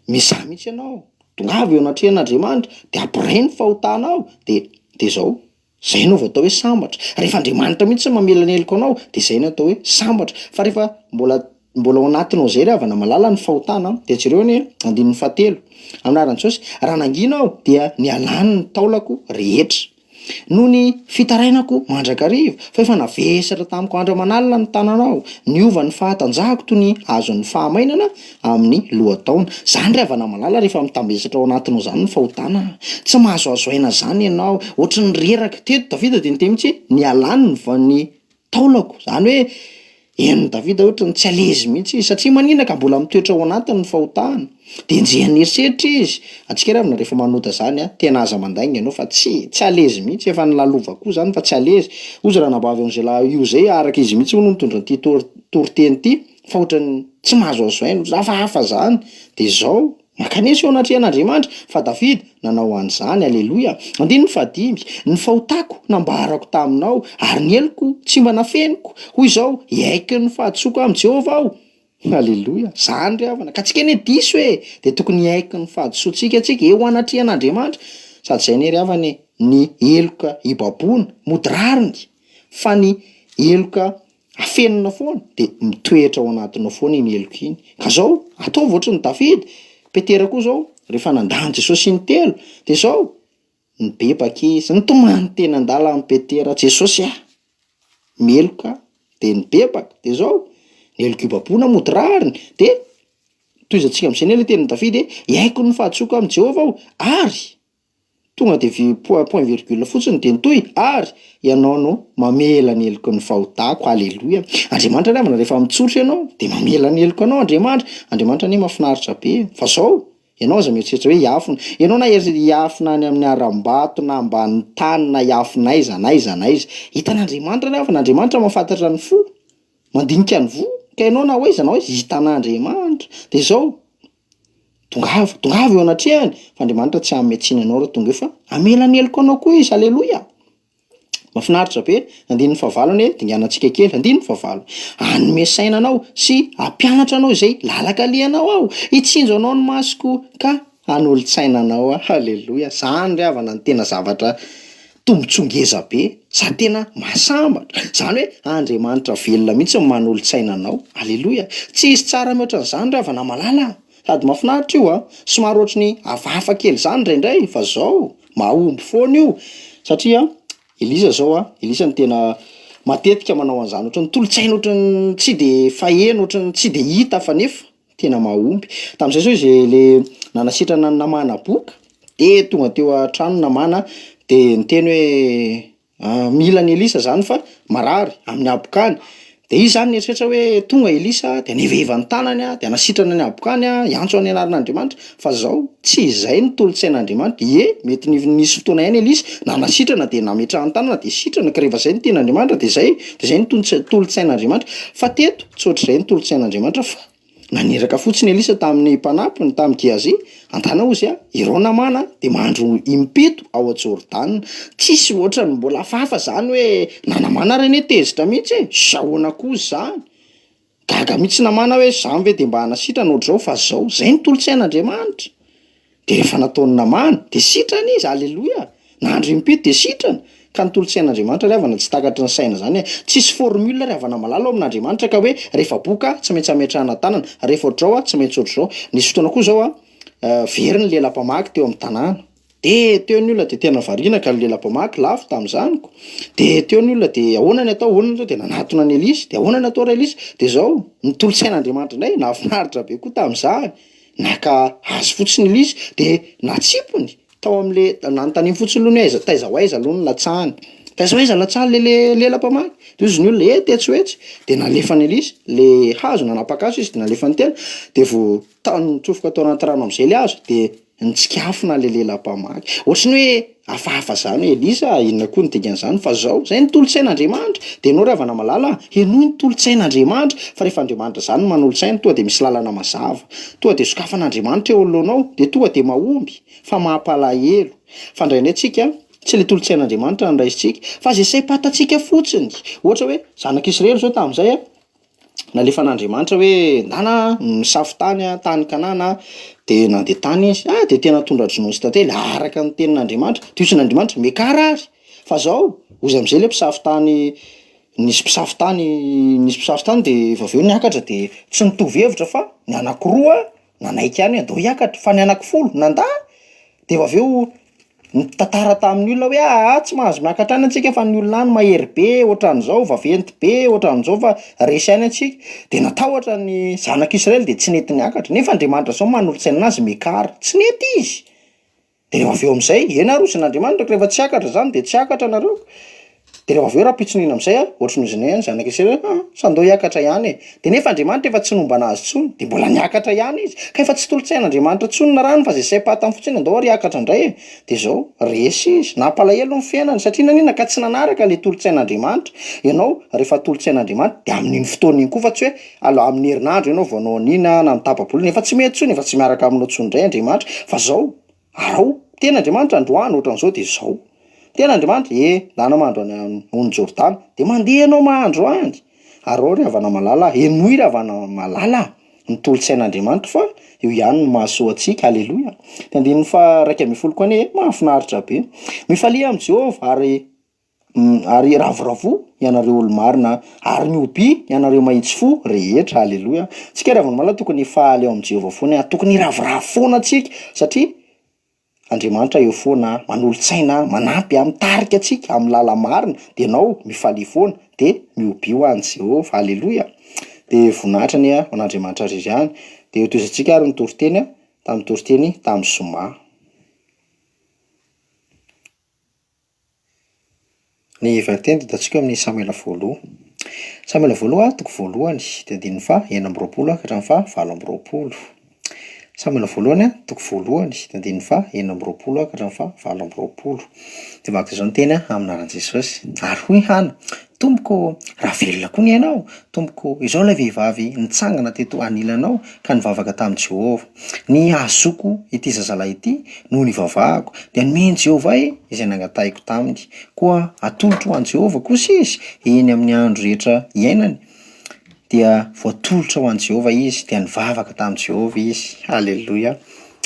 Speaker 2: Mizaha mihitsy ianao, tongava eo anatrehan'Andriamanitra, dia ampiray ny fahotanao, dia dia izao, izay ianao vao atao hoe sambatra. Rehefa Andriamanitra mihitsy no mamela ny heloka anao, dia izay no atao hoe sambatra. Fa rehefa mbola mbola ao anatinao izay ry havana malala ny fahotana, dia jereo anie andininy fahatelo, amin'ny anaran'i Jesosy, raha nangina aho dia nialany ny taolako rehetra. Noho ny fitarainako mandrakariva, fa efa navesatra tamiko andro aman'alina ny tananao, niova ny fahatanjahako toy ny azon'ny fahamainana amin'ny lohataona. Zany ry havana malala rehefa mitambesatra ao anatinao zany ny fahotana, tsy mahazoazo aina zany ianao, ohatry ny reraka. Teto Davida dia niteny mihitsy hoe nialany ny ny taolako, zany hoe henon'i Davida ohatry ny tsy à l'aise mihitsy izy, satria maninona ka mbola mitoetra ao anatiny ny fahotana, de enjehin'ny eritreritra izy, antsika ry havana rehefa manota zany an, tena aza mandainga ianao fa tsy tsy à l'aise mihitsy, efa nilalovako koa zany fa tsy à l'aise, hozy ranabavy Angela io zay araka izy mihitsy hono nitondra an'ity tor- toriteny ity fa ohatran'ny tsy mahazoazo aina, ohatran'ny hafahafa zany, de zao. Mankanesa eo anatrehan'Andriamanitra, fa Davida nanao an'izany. Aleloia! Andininy fahadimy, Ny fahotako nambarako taminao, ary ny heloko tsy mba nafeniko. Hoy izao, Hiaiky ny fahadisoako amin'i Jehovah aho. Aleloia! Izany ry havana. Ka tsika anie diso e! Dia tokony hiaiky ny fahadisoantsika tsika eo anatrehan'Andriamanitra. Sady izay anie ry havana e, ny heloka hibaboana, mody rariny, fa ny heloka Afenina foana de mitoetra ao anatinao foana iny heloka iny. Ka zao, ataovy ohatry ny Davida, Petera koa zao rehefa nandà an'i Jesosy intelo de zao, nibebaka izy, nitomany teny an-dalana Petera, Jesosy ah, meloka aho, de nibebaka, de zao, ny heloka ibaboana mody rariny, de tohizantsika am'zay anie le tenin'i Davida hoe, hiaiky ny fahadisoako amin'i Jehovah aho, ary. Tonga de vi- point point virgule fotsiny de nitohy, ary ianao no mamela ny heloky ny fahotako, aleloia. Andriamanitra ry havana rehefa mitsotra ianao de mamela ny heloka anao Andriamanitra, Andriamanitra anie mahafinaritra be e, fa zao, ianao aza mieritreritra hoe hiafina, ianao na eri- hiafina any amin'ny harambato na ambany tany na hiafina aiza na aiza na aiza, hitan'Andriamanitra ry havana, Andriamanitra mahafantatra ny fo, mandinika ny voa, ka ianao na ho aiza na ho aiza hitan'Andriamanitra, de zao. Tongava, tongava eo anatrehany, fa Andriamanitra tsy hanome tsiny anao raha tonga eo fa hamela ny heloka anao koa Izy, aleloia! Mahafinaritra be, andininy fahavalo anie, dinganantsika kely, andininy fahavalo, hanome saina anao sy hampianatra anao izay lalan-kalehanao aho, hitsinjo anao ny masoko ka hanolo-tsaina anao aho, aleloia! Zany ry havana no tena zavatra tombotsoa ngeza be, sady tena mahasambatra, zany hoe Andriamanitra velona mihitsy no manolo-tsaina anao, aleloia! Tsisy tsara mihoatra an'izany ry havana malala a! Sady mahafinaritra io a! Somary ohatry ny hafahafa kely zany indraindray fa zao, mahomby foana io, satria Elisa zao a, Elisa no tena matetika manao an'izany, ohatran'ny tolo-tsaina ohatran'ny tsy de faheno, ohatran'ny tsy de hita fa nefa tena mahomby. Tamin'izay zao izy le nanasitrana an'i Namana boka, de tonga teo an-trano Namana de niteny hoe mila an'i Elisa zany fa marary amin'ny habokany. De izy zany nieritreritra hoe tonga Elisa de hanevaheva ny tanany de hanasitrana ny habokany, hiantso ny anaran'Andriamanitra, fa zao tsy izay ny tolo-tsain'Andriamanitra. Ie, mety nisy fotoana ihany Elisa nanasitrana de nametrahany tanana de sitrana, ka rehefa zay no tian'Andriamanitra de zay, de zay no tolo-tsain'Andriamanitra. Fa teto tsy ohatr'izay ny tolo-tsain'Andriamanitra fa Naniraka fotsiny Elisa tamin'ny mpanampiny, tamin'i Gehazi, Andana hozy a, irao Namàna dia mandro impito ao Jordana. Tsisy ohatran'ny mbola hafahafa zany hoe na Namàna ary anie tezitra mihitsy e, zahoana koa zany. Gaga mihitsy Namàna hoe zany ve dia mba hanasitrana ohatr'izao fa zao, zay ny tolo-tsain'Andriamanitra. De rehefa nataon'i Namàna dia sitrana izy, aleloia! Nandro impito dia sitrana! Ka ny tolo-tsain'Andriamanitra ry havana tsy takatry ny saina izany e! Tsisy formule ry havana malala ao amin'Andriamanitra ka hoe rehefa boka tsy maintsy ametrahana tanana, rehefa ohatr'izao a tsy maintsy ohatr'izao. Nisy fotoana koa izao a, very ny lela-pamaky teo amin'ny tanàna. De teo ny olona de tena variana ka ny lela-pamaky lafo tamin'izany ko. De teo ny olona de ahoana ny atao, ahoana ny atao, de nanatona an'i Elisa, de ahoana ny atao ry Elisa? De izao, ny tolo-tsain'Andriamanitra indray nahafinaritra be koa tamin'izany. Naka azy fotsiny ilay izy de natsipiny tao am'le, nanontaniany fotsiny aloha ny hoe aiza, taiza ho aiza aloha no latsahany, taiza ho aiza latsahany le le lela-pamaky? De hozy ny olona eh tetsy ho etsy, de nalefany ilay izy, le hazo nanapaka hazo izy de nalefany teny, de vao ta- nitsofoka tao anaty rano am'zay le hazo de nitsikafona le lela-pamaky, ohatry ny hoe hafahafa zany hoe Elisa a, inona koa ny dikan'izany fa zao, zay ny tolo-tsain'Andriamanitra, de ianao ry havana malala a, henoy ny tolo-tsain'Andriamanitra, fa rehefa Andriamanitra zany no manolo-tsaina tonga de misy lalana mazava, tonga de sokafan'Andriamanitra eo anoloanao de tonga de mahomby, fa mampalahelo fa indraindray tsika tsy le tolo-tsain'Andriamanitra no raisintsika fa zay saim-pantatsika fotsiny, ohatra hoe zanak'Israely zao tamin'izay a, nalefan'Andriamanitra hoe ndana misafo tany a, tany Kanana de nandeha tany izy, ah de tena tondra-dronono sy tantely araka ny tenin'Andriamanitra, de hoy Andriamanitra miakara ary fa zao, hozy am'zay le mpisafo tany, nisy mpisafo tany, nisy mpisafo tany de efa avy eo niakatra de tsy nitovy hevitra fa ny anakiroa nanaiky ihany hoe andao hiakatra fa ny anakifolo nandà de avy eo. Nitantara tamin'ny olona hoe aa tsy mahazo miakatra any antsika fa ny olona any mahery be ohatran'izao, vaventy be ohatran'izao fa resy any antsika. De natahotra ny zanak'Israely de tsy nety niakatra, nefa Andriamanitra zao manolo-tsaina anazy miakara, tsy nety izy. De rehefa avy eo am'zay, eny ary hozin'Andriamanitra ka rehefa tsy hiakatra zany de tsy hiakatra nareo. De rehefa avy eo rahampitson'iny am'zay a, ohatry ny hozinay ihany zanak'Israely hoe aa sa ndao hiakatra ihany e. De nefa Andriamanitra efa tsy nomba anazy tsony, de mbola niakatra ihany izy, ka efa tsy tolo-tsain'Andriamanitra tsony ny rano fa zay saim-patany fotsiny andao ary hiakatra indray e. De zao, resy izy, nampalahelo ny fiainany satria naninona ka tsy nanaraka le tolo-tsain'Andriamanitra. Ianao rehefa atolo-tsain'Andriamanitra de amin'iny fotoana iny koa fa tsy hoe alo- amin'ny herinandro ianao vao hanao an'iny na amin'ny tapa-bolana, efa tsy mety tsony, efa tsy miaraka aminao tsony ndray Andriamanitra fa zao, Arao, tena Andriamanitra androany ohatran'izao dia izao. Tena Andriamanitra, e, ndana mahandro any amin'ny ony Jordana, dia mandeha ianao mahandro any. Arao ry havana malala a, henoy ry havana malala a, ny tolo-tsain'Andriamanitra fa eo ihany no mahasoa antsika, aleloia. Ny andininy faha 11 koa anie mahafinaritra be. Mifalia amin'i Jehovah ary Ary ravoravoa ianareo olo-marina, ary mihobia ianareo mahitsy fo rehetra. Aleloia. Tsika ry havana malala tokony hifaly ao amin'i Jehovah foana, tokony hiravoravo foana tsika, satria Andriamanitra eo foana, manolo-tsaina, manampy, mitarika antsika amin'ny lala-marina, de ianao mifalia foana, de mihobia ho an'i Jehovah. Aleloia. De voninahitra anie ho an'Andriamanitra irery ihany. De hotohizantsika ary ny toriteny tamin'ny toriteny tamin'ny zoma. Ny vakiteny dia hitantsika ao amin'ny Samoela voaloha. Samoela voaloha toko voalohany dia andininy faha 26 ka hatramin'ny faha 28. Samoela voalohany toko voalohany dia andininy faha 26 ka hatramin'ny faha 28. Dia vaky izao ny teny amin'ny anaran'i Jesosy. Ary hoy Hana, Tompoko ô, raha velona koa ny ainao, tompoko ô, izao ilay vehivavy nitsangana teto anilanao ka nivavaka tamin'i Jehovah. Ny hahazoako ity zazalahy ity no nivavahako, dia nomen'i Jehovah ahy izay nangatahiko taminy. Koa atolotro ho an'i Jehovah kosa izy eny amin'ny andro rehetra iainany. Dia voatolotra ho an'i Jehovah izy, dia nivavaka tamin'i Jehovah izy. Haleloia.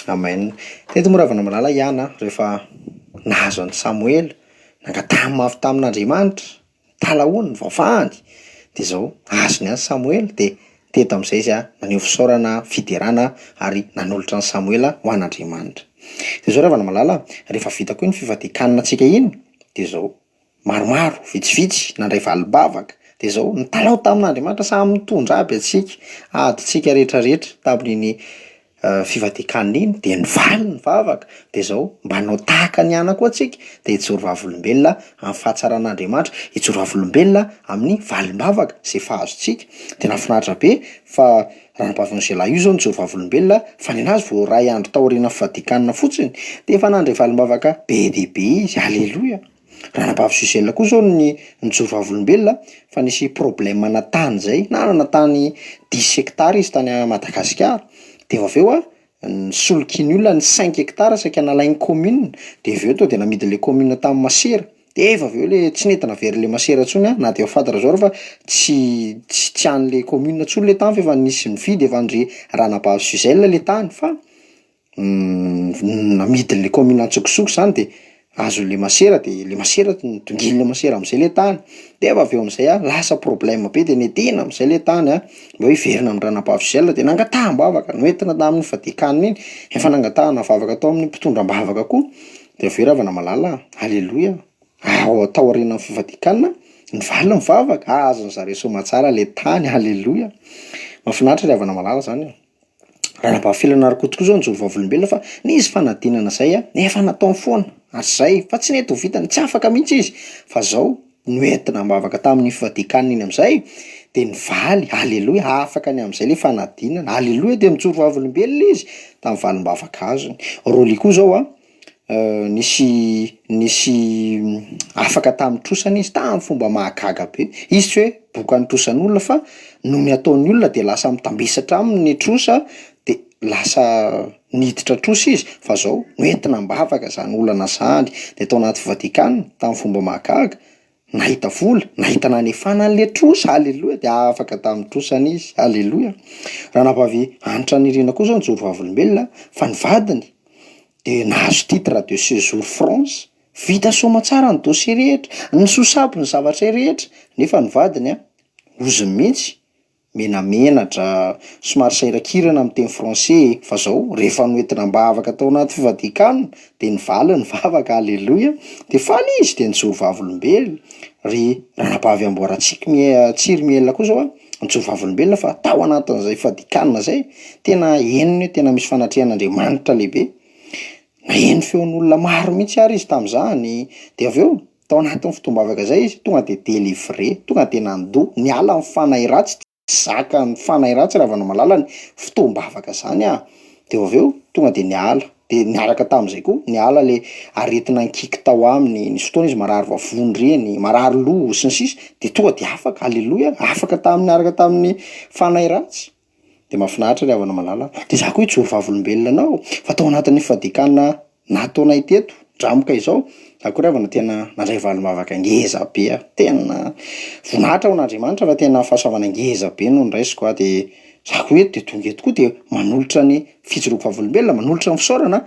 Speaker 2: Amen. Teto moa ravana malala i Ana rehefa nahazo an'i Samoela, nangatahany mafy tamin'Andriamanitra. Talahoany, nivavahany, de zao, azony ihany Samoela, de teto am'zay izy a, naneho fisaorana, fiderana ary nanolotra an'i Samoela ho an'Andriamanitra. De zao ry havana malala a, rehefa vita koa iny fifadian-kanina antsika iny, de zao, maromaro, vitsivitsy, nandray valim-bavaka, de zao, nitalaho tamin'Andriamanitra samy nitondra aby antsika, adintsika rehetrarehetra tamin'iny fivadian-kanina iny de nivaly ny vavaka de zao, mba hanao tahaka an'i Ana koa tsika de hijoro vavolombelona amin'ny fahatsaran'Andriamanitra, hijoro vavolombelona amin'ny valim-bavaka zay efa azontsika, de nahafinaritra be fa ranabavin'i Angela io zao nijoro vavolombelona fa nenazy vao iray andro taorian'ny fivadian-kanina fotsiny de efa nandray valim-bavaka be dia be izy, aleloia. Ranabavy Gisèle koa zao ny nijoro vavolombelona fa nisy problème ana tany zay, nanana tany dix hectares izy tany Madagasikara, de avy eo a nisolokian'ny olona ny cinq hectares saika nalain'ny commune, de avy eo tonga de namidin'le commune tamin'ny masera, de efa avy eo le tsy nety naverin'le masera intsony a na de efa fantatra zao ary fa tsy tsy tsy an'le commune intsony le tany fa efa nisy nividy efa an-dry ranabavy Gisèle le tany fa Namidin'le commune antsokosoko zany de azon'le masera de le masera nidongin'le masera am'zay le tany, de avy eo am'zay a lasa problème be de nedina am'zay le tany a mba hoe hiverina amin-dranabavy Gisèle de nangataham-bavaka, noentina tamin'ny fadian-kanina iny, efa nangatahana vavaka tao amin'ny mpitondra am-bavaka koa, de avy eo ry havana malala a, aleloia, ao taorianan'ny fifadian-kanina nivaly ny vavaka, azon'ny zareo soamatsara le tany, aleloia, mahafinaritra ry havana malala zany e. Ranabavy Felana Rakoto koa zao nijoro vavolombelona fa nisy fanadinana zay a, efa nataony foana hatrizay fa tsy nety ho vitany, tsy afaka mihitsy izy fa zao noentina am-bavaka tamin'ny fivadian-kanina iny am'zay de nivaly, aleloia, afaka ny am'zay le fanadinana, aleloia, de mijoro vavolombelona izy tamin'ny valim-bavaka azony. Rolly koa zao a, Nisy nisy afaka tamin'ny trosany izy tamin'ny fomba mahagaga be, izy tsy hoe bokan'ny trosan'olona fa noho ny ataon'ny olona de lasa mitambesatra aminy ny trosa de lasa niditra trosa izy fa zao noentina am-bavaka zany olana zany de tao anaty fivadian-kanina tamin'ny fomba mahagaga, Nahita vola, nahita nanefana an'le trosa, aleloia, de afaka tamin'ny trosany izy, aleloia. Ranabavy Hanitra Nirina koa zao nijoro vavolombelona fa ny vadiny de nahazo titre de séjour France, vita soamatsara ny dossier rehetra, nisosabo ny zavatra rehetra, nefa ny vadiny an, ozony mihitsy. Menamenatra, somary sahirankirana amin'ny teny français fa zao rehefa noentina am-bavaka tao anaty fifadian-kanina de nivaly ny vavaka, aleloia, de faly izy de nijoro vavolombelona. Ry ranabavy Amboarantsiky mie- Tsiry Miel koa zao a, nijoro vavolombelona fa tao anatin'izay fifadian-kanina zay, tena henony hoe tena misy fanatrehan'Andriamanitra lehibe, naheno feon'olona maro mihitsy ary izy tam'zany, de avy eo tao anatin'ny fotoam-bavaka zay izy tonga de délivré, tonga de nandoa, niala ny fanahy ratsy, tsy zakan'ny fanahy ratsy raha vao nahalala ny fotoam-bavaka zany aho, de avy eo tonga de niala, de niaraka tam'zay koa niala le aretina nikiky tao aminy, nisy fotoana izy marary vavony reny, marary loha sy ny sisa, de tonga de afaka, aleloia, afaka tamin'ny niaraka tamin'ny fanahy ratsy. De mahafinaritra ry havana malala a! De za koa hijoro vavolombelona anao fa tao anatin'ny fifadian-kanina nataonay teto dramoka izao, za koa ry havana tena nandray valim-bavaka ngeza be aho, tena voninahitra ho an'Andriamanitra fa tena fahasoavana ngeza be no noraisiko a, de za koa eto de tonga eto koa de manolotra ny fijoroako vavolombelona, manolotra ny fisaorana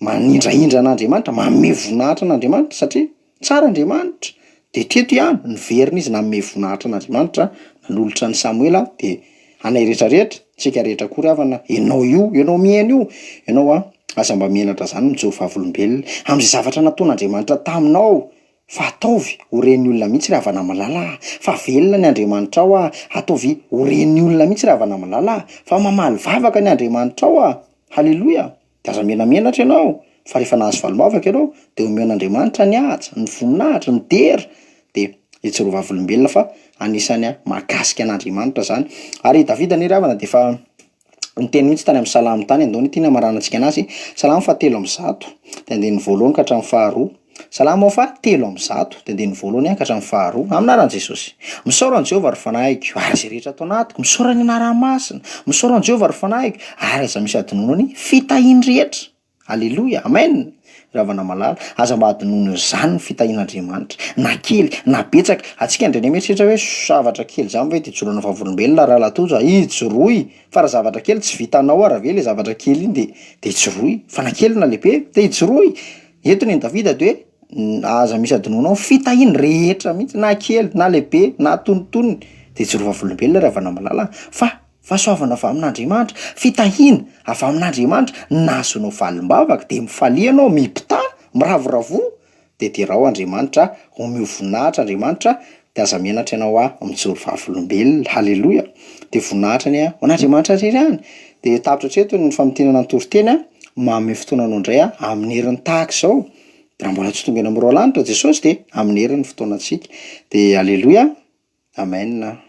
Speaker 2: Manindrahindra an'Andriamanitra, manome voninahitra an'Andriamanitra satria tsara Andriamanitra, de teto ihany, niverina izy nanome voninahitra an'Andriamanitra, nanolotra an'i Samoela de anay rehetra rehetra, tsika rehetra koa ry havana, ianao io, ianao mihaino io, ianao an, aza mba menatra zany mijoro vavolombelona am'zay zavatra nataon'Andriamanitra taminao fa ataovy ho ren'ny olona mihitsy ry havana malala a, fa velona ny Andriamanitrao a, ataovy ho ren'ny olona mihitsy ry havana malala a, fa mamaly vavaka ny Andriamanitrao a, haleloia. De aza menamenatra ianao fa rehefa nahazo valim-bavaka ianao de omeo an'Andriamanitra ny haja, ny voninahitra, ny dera, de ijoroa vavolombelona fa anisan'ny mahakasika an'Andriamanitra zany. Ary i Davida anie ry havana de efa niteny mihitsy tany am'salamo tany, andao anie ty ny hamaranantsika anazy, salamo fahatelo amby zato de andininy voalohany ka hatramin'ny faharoa. Salamo faha-103, dia andininy voalohany ka hatramin'ny faharoa, Amin'ny anaran'i Jesosy. Misaora an'i Jehovah, ry fanahiko, ary izay rehetra ato anatiko. Misaora ny anarany masina. Misaora an'i Jehovah, ry fanahiko, ary aza misy hadinoina ny fitahiany rehetra. Aleloia! Amen! Ry havana malala, aza mba hadinoina izany ny fitahian'Andriamanitra, na kely na betsaka. Antsika indraindray mieritreritra hoe, zavatra kely izany ve dia ijoroana vavolombelona rahalahy Tojo a? Ijoroy! Fa raha zavatra kely tsy vitanao ara ve le zavatra kely iny de de ijoroy, fa na kely na lehibe de ijoroy. Eto ny an'i Davida de hoe aza misy adinoanao ny fitahiany rehetra mihitsy na kely na lehibe na antonontonony de ijoro vavolombelona ry havana malala fa fahasoavana avy amin'Andriamanitra, fitahiana avy amin'Andriamanitra, nahazoanao valim-bavaka de mifalia ianao, mibità, miravoravoa de derao Andriamanitra, omeo voninahitra Andriamanitra de aza menatra ianao aho mijoro vavolombelona, haleloia, de voninahitra anie ho an'Andriamanitra irery ihany, de tapitra hatreto ny famintinana ny toriteny a, manome fotoana anao indray aho amin'ny heriny tahaka izao, de raha mbola tsy tonga eny amin'ny roa lanitra Jesosy de amin'ny heriny ny fotoanantsika, de aleloia, amen.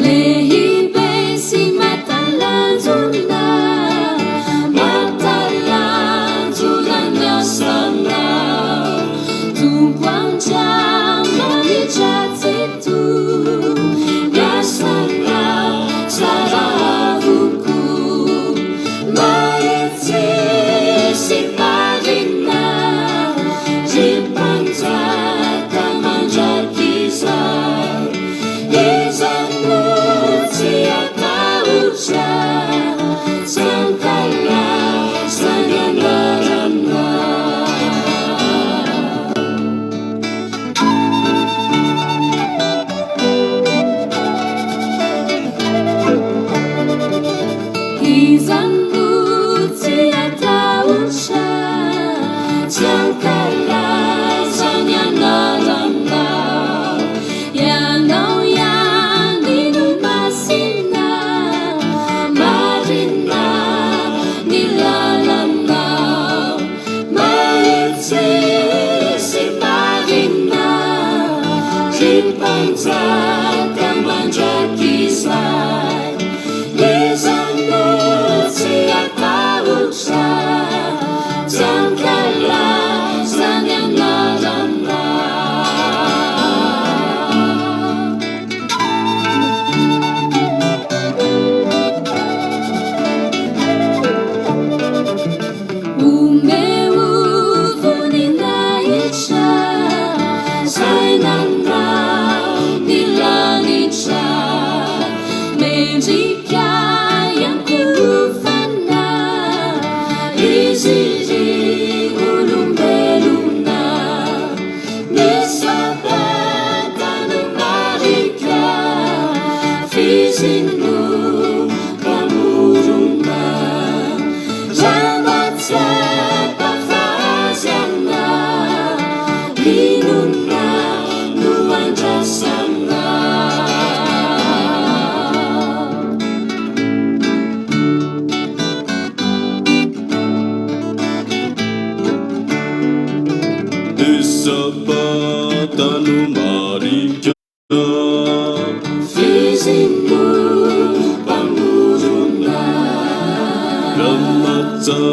Speaker 6: Lehibe sy mahatalanjona, mahatalanjona ny asanao, Tompo Andriamanitra Tsitoha, ny asanao tsara avokoa, mahitsy sy marina, ry Mpanjaka mandrakizay. Iza no tsy hatahotra, tsy hankalaza ny anaranao. Iza no tsy hatahotra.
Speaker 7: mahita no marika.
Speaker 6: F'izy no Mpamorona.
Speaker 7: Raha mahatsapa.